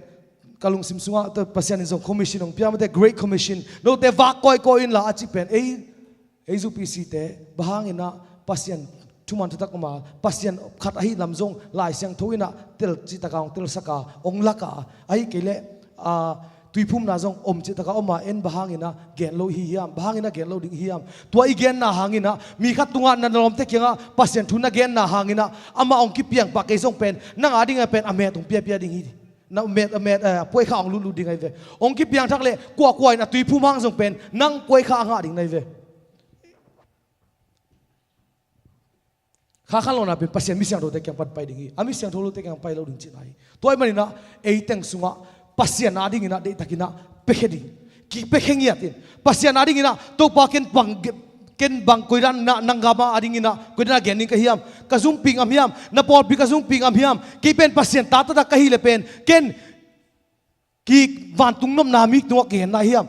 ka lungsim sungah tua Pasian in zong commission hong pia mate, Great Commission. Note vak kawikawi inla a cih pen ei, ei U P C te bang hangin ah Pasian thuman thutak om a, Pasian khat ahih lam zong Lai Siangtho in ah tel cih taka hong telsak a, hong lak a, ahih kei leh, a, tuiphumna zong om cih taka om a, en bang hangin ah gen lo hi hiam, bang hangin ah gen lo ding hiam? Tua i genna hangin ah mi khat tungah na lawmte kiangah Pasian thu na genna hangin ah amah hong kipiang pah kei zong pen nang a ding a pen a met hong piapia ding hi. Na met, a met, eh, puai kha hong lutlut ding ahi ve. Hong kipiang thak leh kuakua in a tuiphum hang zong pen nang puai kha a ngah ding na hi ve. Kha khanlawhna pen Pasian mi siangthote kiang pan pai ding hi. A mi siangtho lote kiang pai lo ding cihna hi. Tua ahih manin ah ei teng sungah Pasian a dingin ah deihtakin ah piakhia ding, kipiakhia ngiat in. Pasian a dingin ah Topa, ken bang, ken bang koidan na, nang gama a dingin ah koidan a gen ding ka hiam? Ka zumpi ngam hiam? Na pawlpi ka zumpi ngam hiam? Kei pen Pasian ta taktak ka hih leh pen ken kik vantung nopna mi tungah kihen na hiam?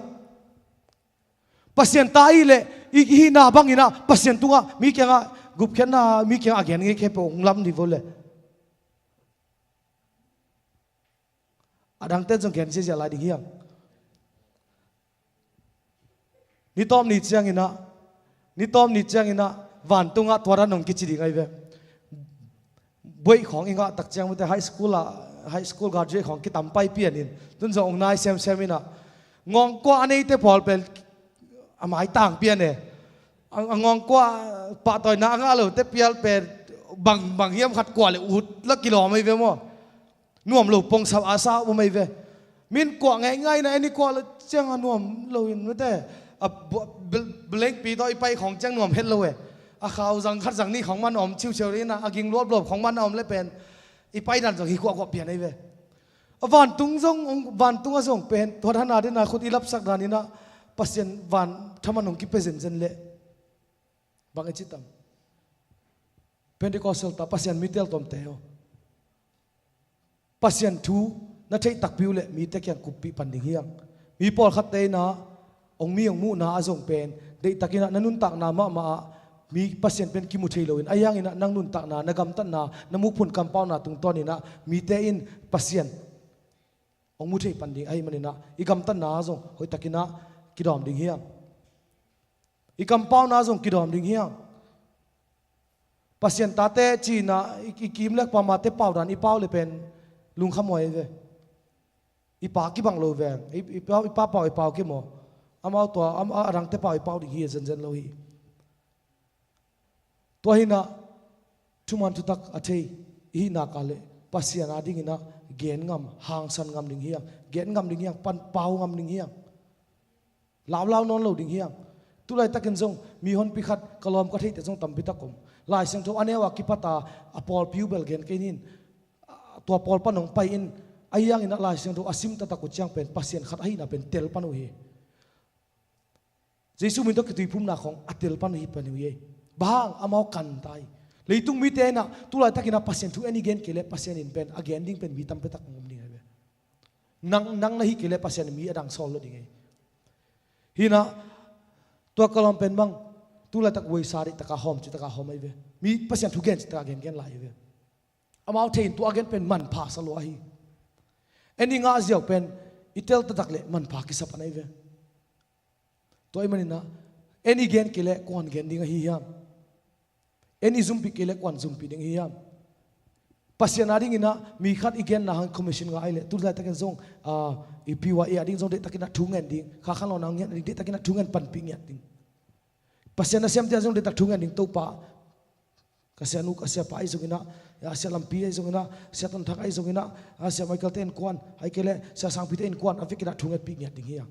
Pasian ta i hih leh i, i hihna bangin ah Pasian tungah mi kiangah gupkhiatna, mi kiangah a gen ngei khe pe hong lam dih vo leh. A dangte zong gen ziahziah lai ding hiam? Ni tawp ni ciangin ah, ni tawp ni ciangin ah vantungah tua dan hong kici ding ahi ve. Buaih khawng i ngah tak ciang mate, high school ah, high school graduate khawng kitam pai pian in, tun zong hong nai semsem in ah, ngawngkua a neite pawl pen a maitang pian e. A, a ngawngkua pahtawina a ngah lote pial pen bang, bang hiam khat kua leh ut la kilawm ahi ve maw? Nuam lo pongsa a sa um ahi ve. Min kuah ngeingai na, en i kuah lo ciang a nuam lo in mate. A bu-, bel-, belengpi tawh i pai khawng ciang nuam het lo e. A khau zang khat zang nih khong man a om ciuciau ding in ah, a ging luaplop khong man a om le pen i paidan zong hi khuahkhuah pian ahi ve. A vantung zong, vantung ah zong pen tua dan a ding in ah khut i lapsak dan in ah Pasian van thaman hong kipia zenzen leh bang i ci tam? Pentecostal ta Pasian mi tel tuamte aw, Pasian thu na theih takpi uh leh mite kiang kuppih pan ding hiang. Mi pawlkhatte in ah hong mi hong muhna ah zong pen deihtakin ah na nuntakna mahmah ah mi Pasian pen kimu thei loin, ahi hangin ah nang nuntakna, na gamtatna, na mukphun kampauna tungtawn in ah mite in Pasian hong mu thei pan ding ahih manin ah i gamtatna ah zong hoihtakin ah kidawm ding hiang. I kampauna ah zong kidawm ding hiang. Pasian tate ci-in ah i, i kim lek pamate paudan i pau le pen lungkham huai ve. I pa kibang lo veng. I, i pa, i pa pau, i pau kim aw. Amau tua, am, a, a dangte pau i pau ding hi, zenzen lo hi. Tua hi in ah thuman thutak a thei i hih nak leh Pasian a ding in ah gen ngam, hangsan ngam ding hiang. Gen ngam ding hiang, pan pau ngam ding hiang. Laulau nawn lo ding hiang. Tulaitakin zong mi honpi khat ka lawm ka theihte zong tampi tak om. Lai Siangtho a neu a kipat a, a pawlpi uh bel gen kei ning. Tua pawl pan hong pai in, ahi hangin ah Lai Siangtho a sim taktak uh ciang pen Pasian khat ahihna pen tel pan uh hi. Jesu min tawh kituiphumna khong a tel pan uh hi pan uh hi. Bang hang? Amau kan ta hi. Leitung mite in ah tulaitakin ah Pasian thu en i gen kei leh Pasian in pen a gen ding pen mi tampi tak hong om ding ahi ve. Nang, nang na hih kei leh Pasian in mi a dang sawl lo ding hi. Hi in ah tua ka lawm pen bang, tulaitak uaisa deihtaka hawm, citaka hawm ahi ve. Mi Pasian thu gen citaka gengen lai ahi ve. Amau thei in tua a gen pen manpha sa lua hi. En i ngah ziau pen i tel taktak leh manpha kisa pan ahi ve. Tua ahih manin ah en i gen kei leh kuan gen ding ahi hiam? En i zumpih kei leh kuan zumpih ding ahi hiam? Pasian a ding in ah mi khat i genna hang commission ngah ahih leh tulaitakin zong, ah, i P Y A a ding zong deihtakin ah thu ngen ding. Kha khanlawhna ngen ding, deihtakin ah thu ngen panpih ngiat ding. Pasian nasemte a zong deihtak thu ngen ding. Topa, ka sianu, ka siapa ahi zongin ah, a sia Lampi ahi zongin ah, sia Tonthak ahi zongin ah, a sia Michael te innkuan, ahih kei leh sia Sangpi te innkuan, a vekin ah thu ngetpih ngiat ding hiang.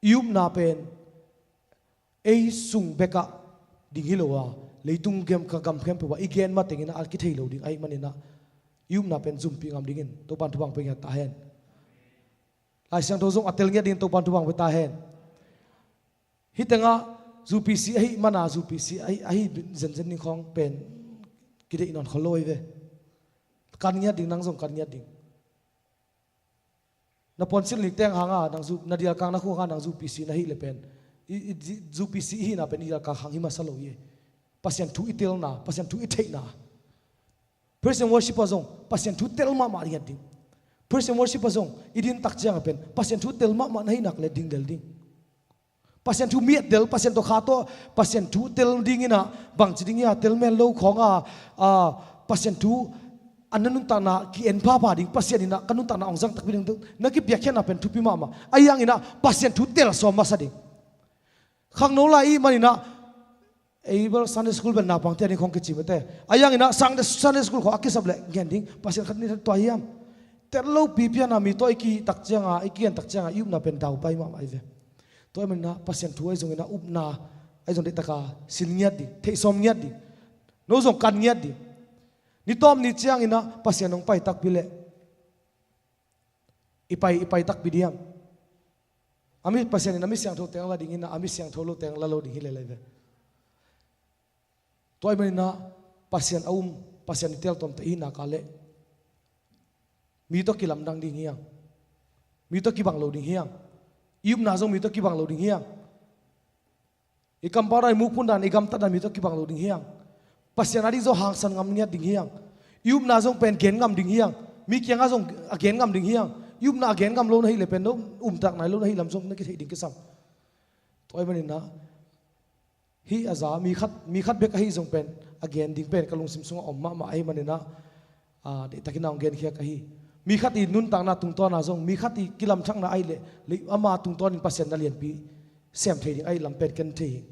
I upna pen ei sung bekah ding hi lo a, leitung gam, ka gam khempeuh ah i gen matengin ah a kithei lo ding ahih manin ah i upna pen zumpih ngam dingin Topan thupha pia ngiat ta hen. Lai Siangtho zong a tel ngiat dingin Topan thupha pia ta hen. Hih tengah U P C ahih mana, U P C ahi, ahi zenzen ding khawng pen kideih nawn khol lo ahi ve. Kan ngiat ding, nang zong kan ngiat ding. Na puansilh nik teng hanga nang zu, na dialkang na khuk hanga nang U P C na hih le pen, i, i, U P C i hihna pen i dialkang hang hi masa lo hi. Pasian thu i telna, Pasian thu i theihna. Praise and worship ah zong Pasian thu tel mahmah ngiat ding. Praise and worship ah zong i din tak ciang a pen Pasian thu tel mahmah na hih nak le ding lel ding. Pasian thu miat tel, Pasian tawh kha tawh, Pasian thu tel dingin ah, bangci ding hi a, tel mel lo khawng a, a, Pasian thu a na nuntakna ki-en phapha ding, Pasian in ah ka nuntakna hong zang takpi ding, na kipiakkhiatna pen thupi mahmah. Ahi hangin ah Pasian thu tel sawm masa ding. Khangno lai i hih manin ah, ei bel Sunday school bel naupangte a ding khawng kici mate. Ahi hangin ah Sunday, Sunday school khawng a kisap leh ngen ding, Pasian khat nih tua hiam? Tel lopi piana mi tawh i kitak cianga, i kian tak cianga, i upna pen daupai mahmah ahi ve. Tua ahih manin ah Pasian thu ahi zongin ah upna ahi zong deihtaka sin ngiat ding, theih sawm ngiat ding. No zong kan ngiat ding. Ni tawm ni ciangin ah Pasian hong pai takpi leh i pai, i pai takpi diam? A mi, Pasian in a mi siangtho teng la dingin ah, a mi siangtho lo teng la lo ding hi lel ahi ve. Tua ahih manin ah Pasian a um, Pasian i tel tuamte i hih nak leh mi tawh kilamdang ding hiang. Mi tawh kibang lo ding hiang. I upna zong mi tawh kibang lo ding hiang. I kampau dan, i mukphun dan, i gamtat dan mi tawh kibang lo ding hiang. Pasian a ding zong hangsan ngam ngiat ding hiang. I upna zong pen gen ngam ding hiang. Mi kiangah zong a gen ngam ding hiang. I upna a gen ngam lo na hih le pen no umtak nai lo na hih lam zong na kitheih ding kisam. Tua ahih manin ah hih a za, mi khat, mi khat bek ahi zong pen a gen ding pen ka lungsim sungah om mahmah ahih manin ah, a, deihtakin ah hong genkhia ka hi. Mi khat i nuntakna tungtawn ah zong, mi khat i kilamthakna ahih leh, leh ama tungtawnin Pasian na lianpi sem thei ding ahih lam pen ken thei hi.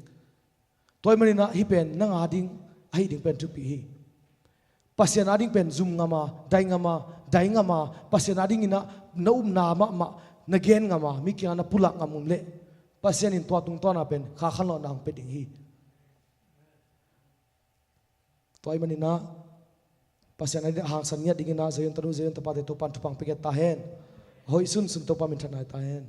Tua ahih manin ah hih pen nang a ding, ahi ding pen thupi hi. Pasian a ding pen zum ngam a, dai ngam a, dai ngam a, Pasian a dingin ah na upna mahmah, na gen ngam a, mi kiangah na pulak ngam um leh Pasian in tua tungtawn ah pen kha khanlawhna hong pia ding hi. Tua ahih manin ah Pasian a ding hangsan ngiat dingin ah Zion tanu, Zion tapate Topa'n thupha hong pia ta hen. Hoih sunsun Topa minthanna hi ta hen.